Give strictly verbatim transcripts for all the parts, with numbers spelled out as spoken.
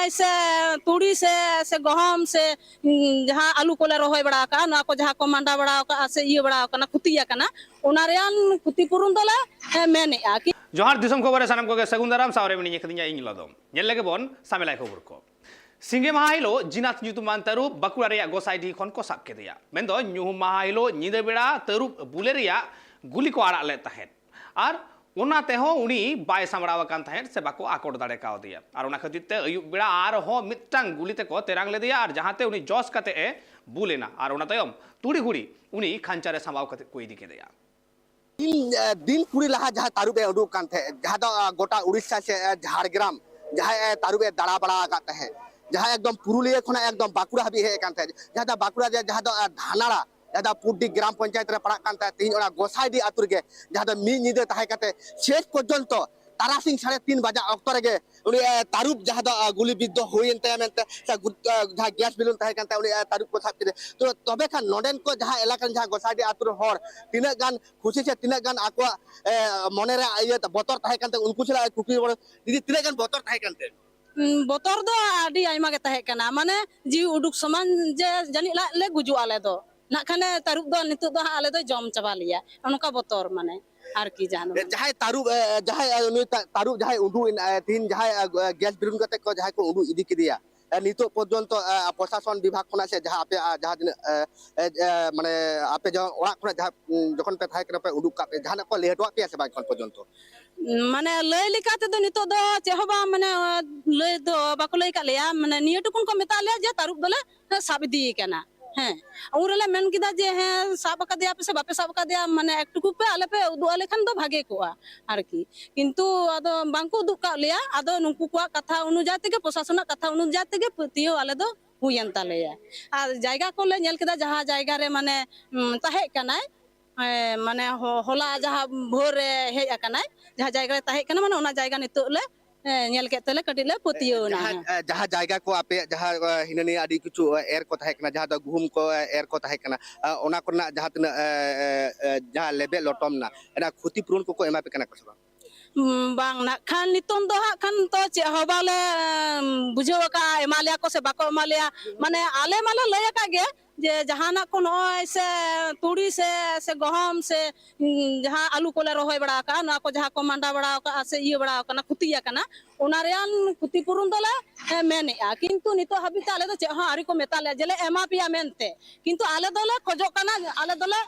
ᱥᱮ ᱛᱩᱲᱤ ᱥᱮ, ᱥᱮ ᱜᱚᱦᱚᱢ ᱥᱮ, ᱩᱸ, ᱡᱟᱦᱟᱸ ᱟᱹᱞᱩ ᱠᱚᱞᱮ ᱨᱚᱦᱚᱭ ᱵᱟᱲᱟ ᱟᱠᱟᱜᱼᱟ, ᱱᱚᱣᱟ ᱠᱚ ᱡᱟᱦᱟᱸ ᱠᱚ ᱢᱟᱸᱰᱟ ᱵᱟᱲᱟ ᱟᱠᱟᱜᱼᱟ ᱥᱮ ᱤᱭᱟᱹ ᱵᱟᱲᱟ ᱟᱠᱟᱱᱟ, ᱠᱷᱚᱛᱤ ᱟᱠᱟᱱᱟ, ᱚᱱᱟ ᱨᱮᱭᱟᱜ ᱠᱷᱚᱛᱤ ᱯᱩᱨᱚᱱ ᱫᱚᱞᱮ, ᱮ, ᱢᱮᱱᱮᱜᱼᱟ᱾ ᱡᱚᱦᱟᱨ ᱫᱤᱥᱚᱢ ᱠᱷᱚᱵᱚᱨ ᱨᱮ ᱥᱟᱱᱟᱢ ᱠᱚᱜᱮ ᱥᱟᱹᱜᱩᱱ ᱫᱟᱨᱟᱢ, ᱥᱟᱶᱨᱮ ᱢᱤᱱᱟᱹᱧ ᱟᱠᱟᱫᱤᱧᱟ ᱤᱧ ᱞᱚᱫᱚᱢ᱾ ᱧᱮᱞ ᱞᱮᱜᱮ ᱵᱚᱱ ᱥᱟᱢᱮᱞᱟᱭ ᱠᱷᱚᱵᱚᱨ ᱠᱚ᱾ ᱥᱤᱸᱜᱮ ᱢᱟᱦᱟ ᱦᱤᱞᱳᱜ ᱡᱤᱱᱟᱛ ᱧᱩᱛᱩᱢᱟᱱ ᱛᱟᱹᱨᱩᱵ ᱵᱟᱸᱠᱩᱲᱟ ᱨᱮᱭᱟᱜ ᱜᱚᱥᱟᱭᱰᱤᱦᱤ ᱠᱷᱚᱱ ᱠᱚ ᱥᱟᱵ ᱠᱮᱫᱮᱭᱟ᱾ ᱢᱮᱱᱫᱚ ᱧᱩᱦᱩᱢ ᱢᱟᱦᱟ ᱦᱤᱞᱳᱜ ᱧᱤᱫᱟᱹ ᱵᱮᱲᱟ ᱛᱟᱹᱨᱩᱵ ᱵᱩᱞᱮ ᱨᱮᱭᱟᱜ ᱜᱩᱞᱤ ᱠᱚ ᱟᱲᱟᱜ ᱞᱮᱫ ᱛᱟᱦᱮᱸᱫ᱾ ᱟᱨ ᱚᱱᱟ ᱛᱮᱦᱚᱸ ᱩᱱᱤ ᱵᱟᱭ ᱥᱟᱢᱵᱲᱟᱣ ᱟᱠᱟᱱ ᱛᱟᱦᱮᱸᱫ ᱥᱮ ᱵᱟᱠᱚ ᱟᱠᱚᱴ ᱫᱟᱲᱮ ᱠᱟᱣᱫᱮᱭᱟ᱾ ᱟᱨ ᱚᱱᱟ ᱠᱷᱟᱹᱛᱤᱨ ᱛᱮ ᱟᱹᱭᱩᱵ ᱵᱮᱲᱟ ᱟᱨᱦᱚᱸ ᱢᱤᱫᱴᱟᱝ ᱜᱩᱞᱤ ᱛᱮᱠᱚ ᱛᱮᱨᱟᱝ ᱞᱮᱫᱮᱭᱟ, ᱟᱨ ᱡᱟᱦᱟᱸᱛᱮ ᱩᱱᱤ ᱡᱚᱥ ᱠᱟᱛᱮ ᱮ ᱵᱩᱞ ᱮᱱᱟ᱾ ᱟᱨ ᱚᱱᱟ ᱛᱟᱭᱚᱢ ᱛᱩᱲᱤ ᱜᱷᱩᱲᱤ ᱩᱱᱤ ᱠᱷᱟᱧᱪᱟ ᱨᱮ ᱥᱟᱢᱵᱟᱣ ᱠᱟᱛᱮ ᱠᱚ ᱤᱫᱤ ᱠᱮᱫᱮᱭᱟ᱾ ᱫᱤᱱ, ᱮ, ᱫᱤᱱ ᱠᱩᱲᱤ ᱞᱟᱦᱟ ᱡᱟᱦᱟᱸ ᱛᱟᱹᱨᱩᱵ ᱮ ᱩᱰᱩᱠ ᱠᱟᱱ ᱛᱟᱦᱮᱸᱫ, ᱡᱟᱦᱟᱸ ᱫᱚ, ᱟ, ᱜᱚᱴᱟ ᱩᱲᱤᱥᱥᱟ ᱥᱮ, ᱮ, ᱡᱷᱟᱲᱜᱨᱟᱢ, ᱡᱟᱦᱟᱸᱭ, ᱮ, ᱛᱟᱹᱨᱩᱵ ᱮ ᱫᱟᱬᱟ ᱵᱟᱲᱟ ᱟᱠᱟᱫ ᱛᱟᱦᱮᱸᱫ, ᱡᱟᱦᱟᱸ ᱮᱠᱫᱚᱢ ᱯᱩᱨᱩᱞᱤᱭᱟᱹ ᱠᱷᱚᱱᱟᱜ ᱮᱠᱫᱚᱢ ᱵᱟᱸᱠᱩᱲᱟ ᱦᱟᱹᱵᱤᱡ ᱦᱮᱡ ᱟᱠᱟᱱ ᱛᱟᱦᱮᱸᱫ, ᱡᱟᱦᱟᱸ ᱫᱚ ᱵᱟᱸᱠᱩᱲᱟ ᱨᱮ, ᱡᱟᱦᱟᱸ ᱫᱚ, ᱟ, ᱫᱷᱟᱱᱟᱲᱟ, ᱡᱟᱦᱟᱸ ᱫᱚ ᱯᱩᱰᱰᱤ ᱜᱨᱟᱢ ᱯᱚᱧᱪᱟᱭᱮᱛ ᱨᱮ ᱯᱟᱲᱟᱜ ᱠᱟᱱ ᱛᱟᱦᱮᱸᱫ, ᱛᱮᱦᱮᱧ ᱚᱱᱟ ᱜᱚᱥᱟᱭᱰᱤ ᱟᱹᱛᱩ ᱨᱮᱜᱮ, ᱡᱟᱦᱟᱸ ᱫᱚ ᱢᱤᱫ ᱧᱤᱫᱟᱹ ᱛᱟᱦᱮᱸ ᱠᱟᱛᱮ ᱥᱮᱥ ᱯᱚᱨᱡᱚᱱᱛᱚ ᱛᱟᱨᱟᱥᱤᱧ ᱥᱟᱲᱮ ᱛᱤᱱ ᱵᱟᱡᱟᱜ ᱚᱠᱛᱚ ᱨᱮᱜᱮ ᱩᱱᱤ, ᱮ, ᱛᱟᱹᱨᱩᱵ ᱡᱟᱦᱟᱸ ᱫᱚ, ᱟ, ᱜᱩᱞᱤ ᱵᱤᱫᱽᱫᱷᱚ ᱦᱩᱭᱮᱱ ᱛᱟᱭᱟ ᱢᱮᱱᱛᱮ, ᱥᱮ ᱜᱩ-, ᱟ, ᱡᱟᱦᱟᱸ ᱜᱮᱥ ᱵᱮᱞᱩᱱ ᱛᱟᱦᱮᱸ ᱠᱟᱱ ᱛᱟᱭᱟ, ᱩᱱᱤ, ᱟ, ᱛᱟᱹᱨᱩᱵ ᱠᱚ ᱥᱟᱵ ᱠᱮᱫᱮᱭᱟ᱾ ᱛᱚ, ᱛᱚᱵᱮ ᱠᱷᱟᱱ ᱱᱚᱰᱮᱱ ᱠᱚ ᱡᱟᱦᱟᱸ ᱮᱞᱟᱠᱟ ᱨᱮᱱ ᱡᱟᱦᱟᱸ ᱜᱚᱥᱟᱭᱰᱤ ᱟᱹᱛᱩ ᱨᱮᱱ ᱦᱚᱲ ᱛᱤᱱᱟᱹᱜ ᱜᱟᱱ ᱠᱷᱩᱥᱤ ᱥᱮ ᱛᱤᱱᱟᱹᱜ ᱜᱟᱱ ᱟᱠᱚᱣᱟᱜ, ᱮ, ᱢᱚᱱᱮ ᱨᱮ ᱤᱭᱟᱹ ᱵᱚᱛᱚᱨ ᱛᱟᱦᱮᱸ ᱠᱟᱱ ᱛᱮ ᱩᱱᱠᱩ ᱥᱟᱞᱟᱜ ᱠᱩᱠᱞᱤ ᱨᱚᱯᱚᱲ, ᱫᱤᱫᱤ, ᱛᱤᱱᱟᱹᱜ ᱜᱟᱱ ᱵᱚᱛᱚᱨ ᱛᱟᱦᱮᱸ ᱠᱟᱱ ᱛᱮ? ᱩᱸ, ᱵᱚᱛᱚᱨ ᱫᱚ ᱟᱹᱰᱤ ᱟᱭᱢᱟ ᱜᱮ ᱛᱟᱦᱮᱸ ᱠᱟᱱᱟ, ᱢᱟᱱᱮ ᱡᱤᱣᱤ ᱩᱰᱩᱠ ᱥᱚᱢᱟᱱ ᱡᱮ ᱡᱟᱹᱱᱤᱡ ᱞᱟᱡ ᱞᱮ ᱜᱩᱡᱩᱜᱼᱟ ᱟᱞᱮ ᱫᱚ᱾ ᱱᱟᱜ ᱠᱷᱟᱱᱮ ᱛᱟᱹᱨᱩᱵ ᱫᱚ ᱱᱤᱛᱚᱜ ᱫᱚ ᱦᱟᱸᱜ ᱟᱞᱮ ᱫᱚᱭ ᱡᱚᱢ ᱪᱟᱵᱟ ᱞᱮᱭᱟ, ᱱᱚᱝᱠᱟ ᱵᱚᱛᱚᱨ ᱢᱟᱱᱮ ᱟᱨᱠᱤ ᱡᱟᱦᱟᱸ ᱫᱚ᱾ ᱮ, ᱡᱟᱦᱟᱸᱭ ᱛᱟᱹᱨᱩᱵ, ᱮ, ᱡᱟᱦᱟᱸᱭ, ᱮ, ᱱᱩᱭ ᱛᱟ-, ᱛᱟᱹᱨᱩᱵ ᱡᱟᱦᱟᱸᱭ ᱩᱰᱩᱠ ᱮᱱ, ᱮ, ᱛᱤᱦᱤᱧ ᱡᱟᱦᱟᱸᱭ, ᱮ, ᱜᱮᱥ ᱵᱮᱞᱩᱱ ᱠᱟᱛᱮ ᱠᱚ ᱡᱟᱦᱟᱸᱭ ᱠᱚ ᱩᱰᱩᱠ ᱤᱫᱤ ᱠᱮᱫᱮᱭᱟ, ᱮ, ᱱᱤᱛᱚᱜ ᱯᱚᱨᱡᱚᱱᱛᱚ, ᱮ, ᱯᱨᱚᱥᱟᱥᱚᱱ ᱵᱤᱵᱷᱟᱜᱽ ᱠᱷᱚᱱᱟᱜ ᱥᱮ ᱡᱟᱦᱟᱸ ᱟᱯᱮᱭᱟᱜ, ᱟ, ᱡᱟᱦᱟᱸ ᱛᱤᱱᱟᱹᱜ, ᱮ, ᱮ, ᱮ, ᱢᱟᱱᱮ ᱟᱯᱮ ᱡᱟᱦᱟᱸ ᱚᱲᱟᱜ ᱠᱷᱚᱱᱟᱜ ᱡᱟᱦᱟᱸ, ᱩᱸ, ᱡᱚᱠᱷᱚᱱ ᱯᱮ ᱛᱟᱦᱮᱸ ᱠᱟᱱᱟ ᱯᱮ ᱩᱰᱩᱠ ᱠᱟᱜ ᱯᱮ, ᱡᱟᱦᱟᱱᱟᱜ ᱠᱚ ᱞᱟᱹᱭ ᱦᱚᱴᱚᱣᱟᱜ ᱯᱮᱭᱟ ᱥᱮ ᱵᱟᱝ ᱮᱠᱷᱚᱱ ᱯᱚᱨᱡᱚᱱᱛᱚ? ᱢᱟᱱᱮ ᱞᱟᱹᱭ ᱞᱮᱠᱟ ᱛᱮᱫᱚ ᱱᱤᱛᱚᱜ ᱫᱚ ᱪᱮᱫ ᱦᱚᱸ ᱵᱟᱝ, ᱢᱟᱱᱮ ᱞᱟᱹᱭ ᱫᱚ ᱵᱟᱠᱚ ᱞᱟᱹᱭ ᱠᱟᱜ ᱞᱮᱭᱟ, ᱢᱟᱱᱮ ᱱᱤᱭᱟᱹ ᱴᱩᱠᱩᱱ ᱠᱚ ᱢᱮᱛᱟᱜ ᱞᱮᱭᱟ ᱡᱮ ᱛᱟᱹᱨᱩᱵ ᱫᱚᱞᱮ ᱥᱟᱵ ᱤᱫᱤᱭᱮ ᱠᱟᱱᱟ᱾ ᱦᱮᱸ, ᱩᱱ ᱨᱮᱞᱮ ᱢᱮᱱ ᱠᱮᱫᱟ ᱡᱮ, "ᱦᱮᱸ, ᱥᱟᱵ ᱟᱠᱟᱫᱮᱭᱟ ᱯᱮ ᱥᱮ ᱵᱟᱯᱮ ᱥᱟᱵ ᱟᱠᱟᱫᱮᱭᱟ, ᱢᱟᱱᱮ ᱮᱠᱴᱩᱠᱩ ᱯᱮ ᱟᱞᱮ ᱯᱮ ᱩᱫᱩᱜ ᱟᱞᱮ ᱠᱷᱟᱱ ᱫᱚ ᱵᱷᱟᱜᱮ ᱠᱚᱜᱼᱟ ᱟᱨᱠᱤ᱾" ᱠᱤᱱᱛᱩ ᱟᱫᱚ ᱵᱟᱝᱠᱚ ᱩᱫᱩᱜ ᱠᱟᱜ ᱞᱮᱭᱟ᱾ ᱟᱫᱚ ᱱᱩᱠᱩ ᱠᱚᱣᱟᱜ ᱠᱟᱛᱷᱟ ᱚᱱᱩᱡᱟᱭᱤ ᱛᱮᱜᱮ, ᱯᱨᱚᱥᱟᱥᱚᱱᱟᱜ ᱠᱟᱛᱷᱟ ᱚᱱᱩᱡᱟᱭᱤ ᱛᱮᱜᱮ ᱯᱟᱹᱛᱭᱟᱹᱣ ᱟᱞᱮ ᱫᱚ ᱦᱩᱭᱮᱱ ᱛᱟᱞᱮᱭᱟ᱾ ᱟᱨ ᱡᱟᱭᱜᱟ ᱠᱚᱞᱮ ᱧᱮᱞ ᱠᱮᱫᱟ, ᱡᱟᱦᱟᱸ ᱡᱟᱭᱜᱟ ᱨᱮ ᱢᱟᱱᱮ, ᱩᱸ, ᱛᱟᱦᱮᱸ ᱠᱟᱱᱟᱭ, ᱦᱮᱸ, ᱢᱟᱱᱮ ᱦᱚ-, ᱦᱚᱞᱟ ᱡᱟᱦᱟᱸ ᱵᱷᱳᱨ ᱨᱮ ᱦᱮᱡ ᱟᱠᱟᱱᱟᱭ, ᱡᱟᱦᱟᱸ ᱡᱟᱭᱜᱟ ᱨᱮ ᱛᱟᱦᱮᱸ ᱠᱟᱱᱟ, ᱢᱟᱱᱮ ᱚᱱᱟ ᱡᱟᱭᱜᱟ ᱱᱤᱛᱚᱜ ᱞᱮ, ᱦᱮᱸ, ᱧᱮᱞ ᱠᱮᱫ ᱛᱮᱞᱮ ᱠᱟᱹᱴᱤᱡ ᱞᱮ ᱯᱟᱹᱛᱭᱟᱹᱣ ᱮᱱᱟ᱾ ᱡᱟᱦᱟᱸ, ᱦᱮᱸ᱾ ᱮ, ᱡᱟᱦᱟᱸ ᱡᱟᱭᱜᱟ ᱠᱚ ᱟᱯᱮᱭᱟᱜ ᱡᱟᱦᱟᱸ, ᱮ, ᱦᱤᱱᱟᱹ ᱱᱤᱭᱟᱹ ᱟᱹᱰᱤ ᱠᱤᱪᱷᱩ, ᱮ, ᱮᱨ ᱠᱚ ᱛᱟᱦᱮᱸ ᱠᱟᱱᱟ, ᱡᱟᱦᱟᱸ ᱫᱚ ᱜᱩᱦᱩᱢ ᱠᱚ, ᱮ, ᱮᱨ ᱠᱚ ᱛᱟᱦᱮᱸ ᱠᱟᱱᱟ, ᱮ, ᱚᱱᱟ ᱠᱚᱨᱮᱱᱟᱜ ᱡᱟᱦᱟᱸ ᱛᱤᱱᱟᱹᱜ, ᱮ, ᱮ, ᱮ, ᱡᱟᱦᱟᱸ ᱞᱮᱵᱮᱫ ᱞᱚᱴᱚᱢ ᱮᱱᱟ, ᱚᱱᱟ ᱠᱷᱚᱛᱤ ᱯᱩᱨᱚᱱ ᱠᱚᱠᱚ ᱮᱢᱟ ᱯᱮ ᱠᱟᱱᱟ ᱠᱚ ᱥᱮ ᱵᱟᱝ? ᱵᱟᱝ, ᱱᱟᱜ ᱠᱷᱟᱱ ᱱᱤᱛᱚᱝ ᱫᱚ ᱦᱟᱸᱜ ᱠᱷᱟᱱ ᱛᱚ ᱪᱮᱫ ᱦᱚᱸ ᱵᱟᱞᱮ ᱵᱩᱡᱷᱟᱹᱣ ᱟᱠᱟᱫᱼᱟ, ᱮᱢᱟ ᱞᱮᱭᱟ ᱠᱚ ᱥᱮ ᱵᱟᱠᱚ ᱮᱢᱟ ᱞᱮᱭᱟ᱾ ᱢᱟᱱᱮ ᱟᱞᱮ ᱢᱟᱞᱮ ᱞᱟᱹᱭ ᱟᱠᱟᱫ ᱜᱮ ᱡᱮ ᱡᱟᱦᱟᱱᱟᱜ ᱠᱚ ᱱᱚᱜᱼᱚᱭ ᱥᱮ ᱛᱩᱲᱤ ᱥᱮ ᱥᱮ ᱜᱚᱦᱚᱢ ᱥᱮ ᱡᱟᱦᱟᱸ ᱟᱹᱞᱩ ᱠᱚᱞᱮ ᱨᱚᱦᱚᱭ ᱵᱟᱲᱟ ᱟᱠᱟᱫᱼᱟ, ᱱᱚᱣᱟ ᱠᱚ ᱡᱟᱦᱟᱸ ᱠᱚ ᱢᱟᱸᱰᱟ ᱵᱟᱲᱟ ᱟᱠᱟᱫᱼᱟ ᱥᱮ ᱤᱭᱟᱹ ᱵᱟᱲᱟ ᱟᱠᱟᱱᱟ, ᱠᱷᱚᱛᱤ ᱟᱠᱟᱱᱟ, ᱚᱱᱟ ᱨᱮᱭᱟᱜ ᱠᱷᱚᱛᱤ ᱯᱩᱨᱚᱱ ᱫᱚᱞᱮ ᱢᱮᱱᱮᱫᱼᱟ᱾ ᱠᱤᱱᱛᱩ ᱱᱤᱛᱚᱜ ᱦᱟᱹᱵᱤᱡ ᱛᱮ ᱟᱞᱮ ᱫᱚ ᱪᱮᱫ ᱦᱚᱸ ᱟᱹᱣᱨᱤ ᱠᱚ ᱢᱮᱛᱟ ᱞᱮᱭᱟ ᱡᱮᱞᱮ ᱮᱢᱟ ᱯᱮᱭᱟ ᱢᱮᱱᱛᱮ, ᱠᱤᱱᱛᱩ ᱟᱞᱮ ᱫᱚᱞᱮ ᱠᱷᱚᱡᱚᱜ ᱠᱟᱱᱟ ᱟᱞᱮ ᱫᱚᱞᱮ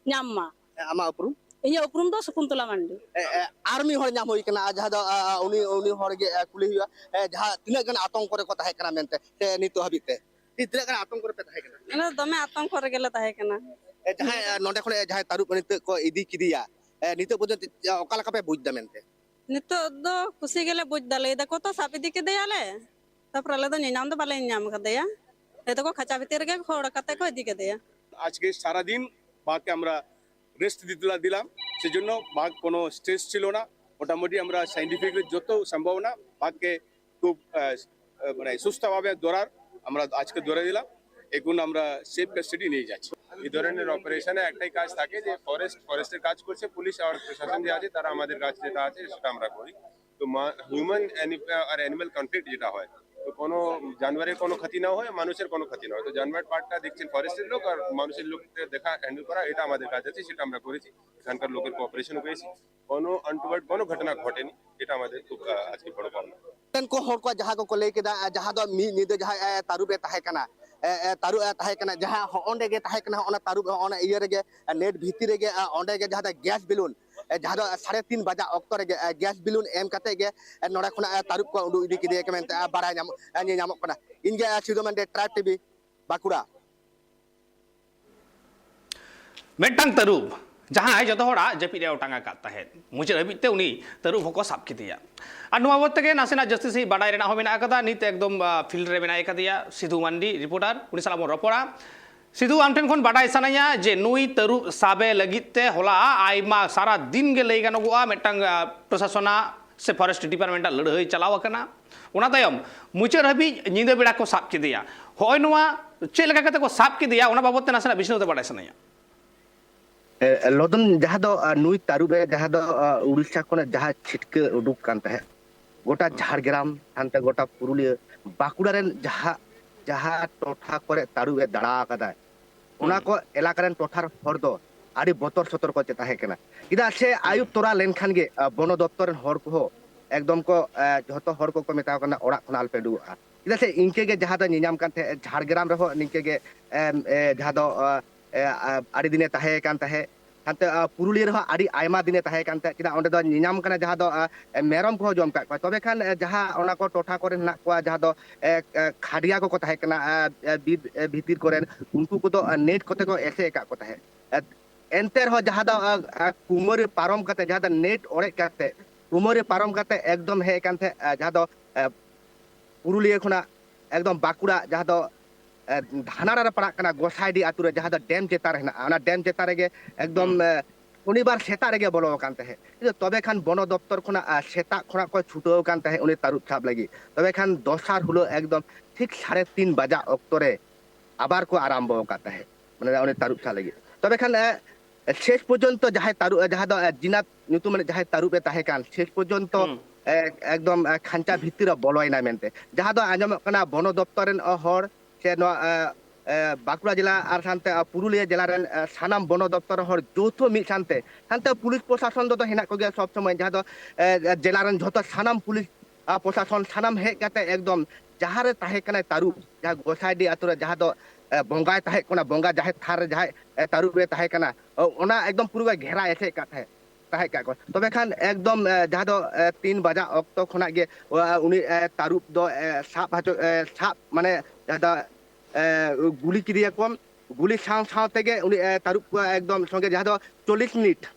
ᱧᱟᱢ ᱢᱟ᱾ ᱟᱢᱟᱜ ᱩᱯᱨᱩᱢ? ᱤᱧᱟᱹᱜ ᱩᱯᱨᱩᱢ ᱫᱚ ᱥᱚᱠᱩᱱᱛᱚᱞᱟ ᱢᱟᱱᱰᱤ᱾ ᱮ, ᱮ, ᱟᱨ ᱢᱤᱫ ᱦᱚᱲ ᱧᱟᱢ ᱦᱩᱭ ᱠᱟᱱᱟ, ᱟᱨ ᱡᱟᱦᱟᱸ ᱫᱚ ᱟ, ᱟ, ᱩᱱᱤ ᱩᱱᱤ ᱦᱚᱲ ᱜᱮ ᱟ, ᱠᱩᱞᱤ ᱦᱩᱭᱩᱜᱼᱟ, ᱮ, ᱡᱟᱦᱟᱸ ᱛᱤᱱᱟᱹᱜ ᱜᱟᱱ ᱟᱛᱚᱝᱠᱚ ᱨᱮᱠᱚ ᱛᱟᱦᱮᱸ ᱠᱟᱱᱟ ᱢᱮᱱᱛᱮ ᱥᱮ ᱱᱤᱛᱚᱜ ᱦᱟᱹᱵᱤᱡ ᱛᱮ ᱛᱤᱱᱟᱹᱜ ᱜᱟᱱ ᱟᱛᱚᱝᱠᱚ ᱨᱮᱯᱮ ᱛᱟᱦᱮᱸ ᱠᱟᱱᱟ? ᱟᱞᱮ ᱫᱚ ᱫᱚᱢᱮ ᱟᱛᱚᱝᱠᱚ ᱨᱮᱜᱮ ᱞᱮ ᱛᱟᱦᱮᱸ ᱠᱟᱱᱟ᱾ ᱮ, ᱡᱟᱦᱟᱸᱭ ᱟ, ᱱᱚᱰᱮ ᱠᱷᱚᱱ ᱮ, ᱡᱟᱦᱟᱸᱭ ᱛᱟᱹᱨᱩᱵ ᱱᱤᱛᱚᱜ ᱠᱚ ᱤᱫᱤ ᱠᱮᱫᱮᱭᱟ, ᱮ, ᱱᱤᱛᱚᱜ ᱯᱚᱨᱡᱚᱱᱛᱚ ᱟ, ᱚᱠᱟ ᱞᱮᱠᱟ ᱯᱮ ᱵᱩᱡᱽ ᱮᱫᱟ ᱢᱮᱱᱛᱮ? ᱱᱤᱛᱚᱜ ᱫᱚ ᱠᱩᱥᱤ ᱜᱮᱞᱮ ᱵᱩᱡᱽ ᱮᱫᱟ, ᱞᱟᱹᱭ ᱫᱟᱠᱚ ᱛᱚ ᱥᱟᱵ ᱤᱫᱤ ᱠᱮᱫᱮᱭᱟᱞᱮ, ᱛᱟᱯᱚᱨ ᱟᱞᱮ ᱫᱚ ᱧᱮᱧᱟᱢ ᱫᱚ ᱵᱟᱞᱮ ᱧᱮᱧᱟᱢ ᱠᱟᱫᱮᱭᱟ᱾ ᱞᱟᱹᱭ ᱫᱟᱠᱚ ᱠᱷᱟᱸᱪᱟ ᱵᱷᱤᱛᱤᱨ ᱨᱮᱜᱮ ᱠᱷᱳᱲ ᱠᱟᱛᱮ ᱠᱚ ᱤᱫᱤ ᱠᱮᱫᱮᱭᱟ᱾ আজকে সারাদিন বাঘকে আমরা রেস্ট দিতে দিলাম, সেজন্য বাঘ কোনো স্ট্রেস ছিল না। মোটামুটি আমরা সায়েন্টিফিকলি যত সম্ভাবনা বাঘকে খুব আহ, আহ, মানে সুস্থভাবে ধরার আমরা আজকে ধরে দিলাম। এখন আমরা সেফ কাস্টাডি নিয়ে যাচ্ছি। এই ধরনের অপারেশনে একটাই কাজ থাকে যে ফরেস্ট ফরেস্টের কাজ করছে পুলিশ আর প্রশাসন যে আছে, তারা আমাদের কাজ যেটা আছে সেটা আমরা করি। তো হিউম্যান আর অ্যানিমাল কনফ্লিক্ট যেটা হয়, তো কোনো জানোয়ারের কোনো ক্ষতি না হয়, মানুষের কোনো ক্ষতি না হয়, তো জানোয়ার পার্টটা দেখছেন ফরেস্টের লোক, আর মানুষের লোককে দেখা হ্যান্ডেল করা, এটা আমাদের কাজ আছে, সেটা আমরা করেছি। এখানকার লোকের কোঅপারেশনও পেয়েছি। কোনো আনটুওয়ার্ড কোনো ঘটনা ঘটেনি, এটা আমাদের খুব আহ, আজকে বড় পাওনা। ᱨᱮᱱ ᱠᱚ ᱦᱚᱲ ᱠᱚ ᱡᱟᱦᱟᱸ ᱠᱚᱠᱚ ᱞᱟᱹᱭ ᱠᱮᱫᱟ, ᱡᱟᱦᱟᱸ ᱫᱚ ᱢᱤᱫ ᱧᱤᱫᱟᱹ ᱡᱟᱦᱟᱸᱭ ᱮ, ᱛᱟᱹᱨᱩᱵ ᱮ ᱛᱟᱦᱮᱸ ᱠᱟᱱᱟ, ᱮ, ᱮ, ᱛᱟᱹᱨᱩᱵ ᱮ ᱛᱟᱦᱮᱸ ᱠᱟᱱᱟ, ᱡᱟᱦᱟᱸ ᱦᱚᱸ ᱚᱸᱰᱮ ᱜᱮ ᱛᱟᱦᱮᱸ ᱠᱟᱱᱟ, ᱚᱱᱟ ᱛᱟᱹᱨᱩᱵ ᱦᱚᱸ ᱚᱱᱟ ᱤᱭᱟᱹ ᱨᱮᱜᱮ, ᱮ, ᱱᱮᱴ ᱵᱷᱤᱛᱤᱨ ᱨᱮᱜᱮ, ᱮ, ᱚᱸᱰᱮ ᱜᱮ ᱡᱟᱦᱟᱸ ᱫᱚ ᱜᱮᱥ ᱵᱮᱞᱩᱱ, ᱮ, ᱡᱟᱦᱟᱸ ᱫᱚ ᱥᱟᱲᱮ ᱛᱤᱱ ᱵᱟᱡᱟᱜ ᱚᱠᱛᱚ ᱨᱮᱜᱮ, ᱮ, ᱜᱮᱥ ᱵᱮᱞᱩᱱ ᱮᱢ ᱠᱟᱛᱮ ᱜᱮ, ᱮ, ᱱᱚᱰᱮ ᱠᱷᱚᱱᱟᱜ, ᱮ, ᱛᱟᱹᱨᱩᱵ ᱠᱚ ᱩᱰᱩᱠ ᱤᱫᱤ ᱠᱮᱫᱮᱭᱟ ᱠᱚ ᱢᱮᱱᱛᱮ, ᱮ, ᱵᱟᱲᱟᱭ ᱧᱟᱢᱚᱜ, ᱮ, ᱧᱮᱞ ᱧᱟᱢᱚᱜ ᱠᱟᱱᱟ᱾ ᱤᱧ ᱜᱮ, ᱮ, ᱥᱤᱫᱷᱩ ᱢᱟᱱᱰᱤ, ᱴᱨᱟᱭᱤᱵᱽ ᱴᱤᱵᱷᱤ, ᱵᱟᱸᱠᱩᱲᱟ᱾ ᱢᱤᱫᱴᱟᱝ ᱛᱟᱹᱨᱩᱵ, ᱡᱟᱦᱟᱸᱭ ᱡᱚᱛᱚ ᱦᱚᱲᱟᱜ ᱡᱟᱹᱯᱤᱫ ᱮ ᱚᱴᱟᱝ ᱟᱠᱟᱫ ᱛᱟᱦᱮᱸᱫ, ᱢᱩᱪᱟᱹᱫ ᱦᱟᱹᱵᱤᱡ ᱛᱮ ᱩᱱᱤ ᱛᱟᱹᱨᱩᱵ ᱦᱚᱸᱠᱚ ᱥᱟᱵ ᱠᱮᱫᱮᱭᱟ᱾ ᱟᱨ ᱱᱚᱣᱟ ᱵᱟᱵᱚᱫ ᱛᱮᱜᱮ ᱱᱟᱥᱮᱱᱟᱜ ᱡᱟᱹᱥᱛᱤ ᱥᱟᱺᱦᱤᱡ ᱵᱟᱰᱟᱭ ᱨᱮᱱᱟᱜ ᱦᱚᱸ ᱢᱮᱱᱟᱜ ᱟᱠᱟᱫᱟ᱾ ᱱᱤᱛ ᱮᱠᱫᱚᱢ, ᱟ, ᱯᱷᱤᱞᱰ ᱨᱮ ᱢᱮᱱᱟᱭ ᱟᱠᱟᱫᱮᱭᱟ ᱥᱤᱫᱷᱩ ᱢᱟᱱᱰᱤ ᱨᱤᱯᱳᱨᱴᱟᱨ, ᱩᱱᱤ ᱥᱟᱞᱟᱜ ᱵᱚᱱ ᱨᱚᱯᱚᱲᱟ᱾ ᱥᱤᱫᱷᱩ, ᱟᱢ ᱴᱷᱮᱱ ᱠᱷᱚᱱ ᱵᱟᱰᱟᱭ ᱥᱟᱱᱟᱧᱟ ᱡᱮ ᱱᱩᱭ ᱛᱟᱹᱨᱩᱵ ᱥᱟᱵᱮ ᱞᱟᱹᱜᱤᱫ ᱛᱮ ᱦᱚᱞᱟ ᱟᱭᱢᱟ, ᱥᱟᱨᱟ ᱫᱤᱱ ᱜᱮ ᱞᱟᱹᱭ ᱜᱟᱱᱚᱜᱚᱜᱼᱟ, ᱢᱤᱫᱴᱟᱝ, ᱟ, ᱯᱨᱚᱥᱟᱥᱚᱱᱟᱜ ᱥᱮ ᱯᱷᱚᱨᱮᱥᱴ ᱰᱤᱯᱟᱨᱴᱢᱮᱱᱴᱟᱜ ᱞᱟᱹᱲᱦᱟᱹᱭ ᱪᱟᱞᱟᱣ ᱟᱠᱟᱱᱟ᱾ ᱚᱱᱟ ᱛᱟᱭᱚᱢ ᱢᱩᱪᱟᱹᱫ ᱦᱟᱹᱵᱤᱡ ᱧᱤᱫᱟᱹ ᱵᱮᱲᱟ ᱠᱚ ᱥᱟᱵ ᱠᱮᱫᱮᱭᱟ᱾ ᱦᱚᱸᱜᱼᱚᱭ ᱱᱚᱣᱟ ᱪᱮᱫ ᱞᱮᱠᱟ ᱠᱟᱛᱮ ᱠᱚ ᱥᱟᱵ ᱠᱮᱫᱮᱭᱟ, ᱚᱱᱟ ᱵᱟᱵᱚᱫ ᱛᱮ ᱱᱟᱥᱮᱱᱟᱜ ᱵᱤᱥᱱᱟᱹᱣ ᱛᱮ ᱵᱟᱰᱟᱭ ᱥᱟᱱᱟᱧᱟ᱾ ᱮ, ᱞᱚᱫᱚᱱ, ᱡᱟᱦᱟᱸ ᱫᱚ, ᱟ, ᱱᱩᱭ ᱛᱟᱹᱨᱩᱵ ᱮ, ᱡᱟᱦᱟᱸ ᱫᱚ, ᱟ, ᱩᱲᱤᱥᱥᱟ ᱠᱷᱚᱱᱟᱜ ᱡᱟᱦᱟᱸ ᱪᱷᱤᱴᱠᱟᱹ ᱩᱰᱩᱠ ᱠᱟᱱ ᱛᱟᱦᱮᱸᱫ, ᱜᱚᱴᱟ ᱡᱷᱟᱲᱜᱨᱟᱢ, ᱦᱟᱱᱛᱮ ᱜᱚᱴᱟ ᱯᱩᱨᱩᱞᱤᱭᱟᱹ, ᱵᱟᱸᱠᱩᱲᱟ ᱨᱮᱱ ᱡᱟᱦᱟᱸ, ᱡᱟᱦᱟᱸ ᱴᱚᱴᱷᱟ ᱠᱚᱨᱮ ᱛᱟᱹᱨᱩᱵ ᱮ ᱫᱟᱬᱟ ᱟᱠᱟᱫᱟᱭ, ᱚᱱᱟ ᱠᱚ ᱮᱞᱟᱠᱟ ᱨᱮᱱ ᱴᱚᱴᱷᱟ ᱨᱮᱱ ᱦᱚᱲ ᱫᱚ ᱟᱹᱰᱤ ᱵᱚᱛᱚᱨ ᱥᱚᱛᱚᱨ ᱠᱚ ᱛᱟᱦᱮᱸ ᱠᱟᱱᱟ᱾ ᱪᱮᱫᱟᱜ ᱥᱮ ᱟᱹᱭᱩᱵ ᱛᱚᱨᱟ ᱞᱮᱱᱠᱷᱟᱱ ᱜᱮ, ᱟ, ᱵᱚᱱᱚ ᱫᱚᱯᱛᱚᱨ ᱨᱮᱱ ᱦᱚᱲ ᱠᱚᱦᱚᱸ ᱮᱠᱫᱚᱢ ᱠᱚ, ᱟ, ᱡᱷᱚᱛᱚ ᱦᱚᱲ ᱠᱚᱠᱚ ᱢᱮᱛᱟ ᱠᱚ ᱠᱟᱱᱟ, "ᱚᱲᱟᱜ ᱠᱷᱚᱱ ᱟᱞᱚᱯᱮ ᱩᱰᱩᱠᱚᱜᱼᱟ᱾" ᱪᱮᱫᱟᱜ ᱥᱮ ᱤᱱᱠᱟᱹ ᱜᱮ ᱡᱟᱦᱟᱸ ᱫᱚ ᱧᱮᱧᱟᱢ ᱠᱟᱱ ᱛᱟᱦᱮᱸᱫ, ᱡᱷᱟᱲᱜᱨᱟᱢ ᱨᱮᱦᱚᱸ ᱱᱤᱝᱠᱟᱹ ᱜᱮ, ᱮᱢ, ᱮ, ᱡᱟᱦᱟᱸ ᱫᱚ, ᱟ, ᱮ, ᱟ, ᱟᱹᱰᱤ ᱫᱤᱱᱮ ᱛᱟᱦᱮᱸ ᱠᱟᱱ ᱛᱟᱦᱮᱸᱫ, ᱦᱟᱱᱛᱮ, ᱟ, ᱯᱩᱨᱩᱞᱤᱭᱟᱹ ᱨᱮᱦᱚᱸ ᱟᱹᱰᱤ ᱟᱭᱢᱟ ᱫᱤᱱᱮ ᱛᱟᱦᱮᱸ ᱠᱟᱱ ᱛᱟᱦᱮᱸᱫ᱾ ᱪᱮᱫᱟᱜ, ᱚᱸᱰᱮ ᱫᱚ ᱧᱮᱧᱟᱢ ᱠᱟᱱᱟ ᱡᱟᱦᱟᱸ ᱫᱚ, ᱟ, ᱮ, ᱢᱮᱨᱚᱢ ᱠᱚᱦᱚᱸ ᱡᱚᱢ ᱠᱟᱜ ᱠᱚᱣᱟ᱾ ᱛᱚᱵᱮ ᱠᱷᱟᱱ, ᱮ, ᱡᱟᱦᱟᱸ ᱚᱱᱟ ᱠᱚ ᱴᱚᱴᱷᱟ ᱠᱚᱨᱮ ᱦᱮᱱᱟᱜ ᱠᱚᱣᱟ, ᱡᱟᱦᱟᱸ ᱫᱚ, ᱮ, ᱮ, ᱠᱷᱟᱰᱭᱟ ᱠᱚᱠᱚ ᱛᱟᱦᱮᱸ ᱠᱟᱱᱟ, ᱟ, ᱮ, ᱵᱤᱨ, ᱮ, ᱵᱷᱤᱛᱤᱨ ᱠᱚᱨᱮᱱ, ᱩᱱᱠᱩ ᱠᱚᱫᱚ, ᱟ, ᱱᱮᱴ ᱠᱚᱛᱮ ᱠᱚ ᱮᱥᱮᱫ ᱟᱠᱟᱫ ᱠᱚ ᱛᱟᱦᱮᱸᱫ᱾ ᱮ, ᱮᱱᱛᱮ ᱨᱮᱦᱚᱸ ᱡᱟᱦᱟᱸ ᱫᱚ, ᱟ, ᱟ, ᱠᱩᱢᱟᱹᱨᱤ ᱯᱟᱨᱚᱢ ᱠᱟᱛᱮ, ᱡᱟᱦᱟᱸ ᱫᱚ ᱱᱮᱴ ᱚᱲᱮᱡ ᱠᱟᱛᱮ, ᱠᱩᱢᱟᱹᱨᱤ ᱯᱟᱨᱚᱢ ᱠᱟᱛᱮ ᱮᱠᱫᱚᱢ ᱦᱮᱡ ᱟᱠᱟᱱ ᱛᱟᱦᱮᱸᱫ, ᱟ, ᱡᱟᱦᱟᱸ ᱫᱚ, ᱮ, ᱯᱩᱨᱩᱞᱤᱭᱟᱹ ᱠᱷᱚᱱᱟᱜ ᱮᱠᱫᱚᱢ ᱵᱟᱸᱠᱩᱲᱟ, ᱡᱟᱦᱟᱸ ᱫᱚ, ᱮ, ᱫᱷᱟᱱᱟᱲᱟ ᱨᱮ ᱯᱟᱲᱟᱜ ᱠᱟᱱᱟ, ᱜᱚᱥᱟᱭᱰᱤ ᱟᱹᱛᱩ ᱨᱮ, ᱡᱟᱦᱟᱸ ᱫᱚ ᱰᱮᱢ ᱪᱮᱛᱟᱱ ᱨᱮ ᱦᱮᱱᱟᱜᱼᱟ, ᱚᱱᱟ ᱰᱮᱢ ᱪᱮᱛᱟᱱ ᱨᱮᱜᱮ ᱮᱠᱫᱚᱢ, ᱮ, ᱥᱚᱱᱤᱵᱟᱨ ᱥᱮᱛᱟᱜ ᱨᱮᱜᱮ ᱵᱚᱞᱚ ᱟᱠᱟᱱ ᱛᱟᱦᱮᱸᱫ᱾ ᱛᱚᱵᱮ ᱠᱷᱟᱱ ᱵᱚᱱᱚ ᱫᱚᱯᱛᱚᱨ ᱠᱷᱚᱱᱟᱜ, ᱟ, ᱥᱮᱛᱟᱜ ᱠᱷᱚᱱᱟᱜ ᱠᱚ ᱪᱷᱩᱴᱟᱹᱣ ᱟᱠᱟᱱ ᱛᱟᱦᱮᱸᱫ ᱩᱱᱤ ᱛᱟᱹᱨᱩᱵ ᱥᱟᱵ ᱞᱟᱹᱜᱤᱫ᱾ ᱛᱚᱵᱮ ᱠᱷᱟᱱ ᱫᱚᱥᱟᱨ ᱦᱤᱞᱳᱜ ᱮᱠᱫᱚᱢ ᱴᱷᱤᱠ ᱥᱟᱲᱮ ᱛᱤᱱ ᱵᱟᱡᱟᱜ ᱚᱠᱛᱚ ᱨᱮ ᱟᱵᱟᱨ ᱠᱚ ᱟᱨᱟᱢᱵᱚ ᱟᱠᱟᱫ ᱛᱟᱦᱮᱸᱫ, ᱢᱟᱱᱮ ᱩᱱᱤ ᱛᱟᱹᱨᱩᱵ ᱥᱟᱵ ᱞᱟᱹᱜᱤᱫ᱾ ᱛᱚᱵᱮ ᱠᱷᱟᱱ, ᱮ, ᱥᱮᱥ ᱯᱚᱨᱡᱚᱱᱛᱚ ᱡᱟᱦᱟᱸᱭ ᱛᱟᱹᱨᱩᱵ, ᱡᱟᱦᱟᱸ ᱫᱚ, ᱮ, ᱡᱤᱱᱟᱛ ᱧᱩᱛᱩᱢ ᱟᱱᱤᱡ ᱡᱟᱦᱟᱸᱭ ᱛᱟᱹᱨᱩᱵ ᱮ ᱛᱟᱦᱮᱸ ᱠᱟᱱ, ᱥᱮᱥ ᱯᱚᱨᱡᱚᱱᱛᱚ, ᱮ, ᱮᱠᱫᱚᱢ, ᱮ, ᱠᱷᱟᱧᱪᱟ ᱵᱷᱤᱛᱤᱨ ᱨᱮ ᱵᱚᱞᱚᱭᱮᱱᱟ ᱢᱮᱱᱛᱮ᱾ ᱡᱟᱦᱟᱸ ᱫᱚ ᱟᱸᱡᱚᱢᱚᱜ ᱠᱟᱱᱟ ᱵᱚᱱᱚ ᱫᱚᱯᱛᱚᱨ ᱨᱮᱱ, ᱚ, ᱦᱚᱲ ᱥᱮ ᱱᱚᱣᱟ, ᱮ, ᱮ, ᱵᱟᱸᱠᱩᱲᱟ ᱡᱮᱞᱟ ᱟᱨ ᱥᱟᱶᱛᱮ, ᱮ, ᱯᱩᱨᱩᱞᱤᱭᱟᱹ ᱡᱮᱞᱟ ᱨᱮᱱ, ᱮ, ᱥᱟᱱᱟᱢ ᱵᱚᱱᱚ ᱫᱚᱯᱛᱚᱨ ᱨᱮᱱ ᱦᱚᱲ ᱡᱳᱣᱛᱷᱚ ᱢᱤᱫ ᱥᱟᱶᱛᱮ, ᱥᱟᱶᱛᱮ ᱯᱩᱞᱤᱥ ᱯᱨᱚᱥᱟᱥᱚᱱ ᱫᱚ, ᱫᱚ ᱦᱮᱱᱟᱜ ᱠᱚᱜᱮᱭᱟ ᱥᱚᱵ ᱥᱚᱢᱚᱭ, ᱡᱟᱦᱟᱸ ᱫᱚ, ᱮ, ᱮ, ᱡᱮᱞᱟ ᱨᱮᱱ ᱡᱷᱚᱛᱚ ᱥᱟᱱᱟᱢ ᱯᱩᱞᱤᱥ, ᱟ, ᱯᱨᱚᱥᱟᱥᱚᱱ ᱥᱟᱱᱟᱢ ᱦᱮᱡ ᱠᱟᱛᱮ ᱮᱠᱫᱚᱢ ᱡᱟᱦᱟᱸ ᱨᱮ ᱛᱟᱦᱮᱸ ᱠᱟᱱᱟᱭ ᱛᱟᱹᱨᱩᱵ, ᱡᱟᱦᱟᱸ ᱜᱚᱥᱟᱭᱰᱤ ᱟᱛᱳ ᱨᱮ ᱡᱟᱦᱟᱸ ᱫᱚ, ᱮ, ᱵᱚᱸᱜᱟᱭ ᱛᱟᱦᱮᱸ ᱠᱟᱱᱟ, ᱵᱚᱸᱜᱟ ᱡᱟᱦᱮᱨ ᱛᱷᱟᱱ ᱨᱮ ᱡᱟᱦᱟᱸᱭ, ᱮ, ᱛᱟᱹᱨᱩᱵ ᱮ ᱛᱟᱦᱮᱸ ᱠᱟᱱᱟ, ᱚ, ᱚᱱᱟ ᱮᱠᱫᱚᱢ ᱯᱩᱨᱟᱹ ᱜᱷᱮᱨᱟ ᱮᱥᱮᱫ ᱠᱟᱜ ᱛᱟᱦᱮᱸᱫ, ᱛᱟᱦᱮᱸ ᱠᱟᱜ ᱠᱚᱣᱟ᱾ ᱛᱚᱵᱮ ᱠᱷᱟᱱ ᱮᱠᱫᱚᱢ, ᱮ, ᱡᱟᱦᱟᱸ ᱫᱚ, ᱮ, ᱛᱤᱱ ᱵᱟᱡᱟᱜ ᱚᱠᱛᱚ ᱠᱷᱚᱱᱟᱜ ᱜᱮ, ᱚ, ᱩᱱᱤ, ᱮ, ᱛᱟᱹᱨᱩᱵ ᱫᱚ, ᱮ, ᱥᱟᱵ ᱦᱚᱪᱚ, ᱮ, ᱥᱟᱵ, ᱢᱟᱱᱮ ᱡᱟᱦᱟᱸ ᱫᱚ, ᱮ, ᱜᱩᱞᱤ ᱠᱮᱫᱮᱭᱟᱠᱚ᱾ ᱜᱩᱞᱤ ᱥᱟᱶ ᱥᱟᱶ ᱛᱮᱜᱮ ᱩᱱᱤ, ᱮ, ᱛᱟᱹᱨᱩᱵ ᱠᱚ ᱮᱠᱫᱚᱢ ᱥᱚᱸᱜᱮ, ᱡᱟᱦᱟᱸ ᱫᱚ ᱪᱚᱞᱞᱤᱥ ᱢᱤᱱᱤᱴ,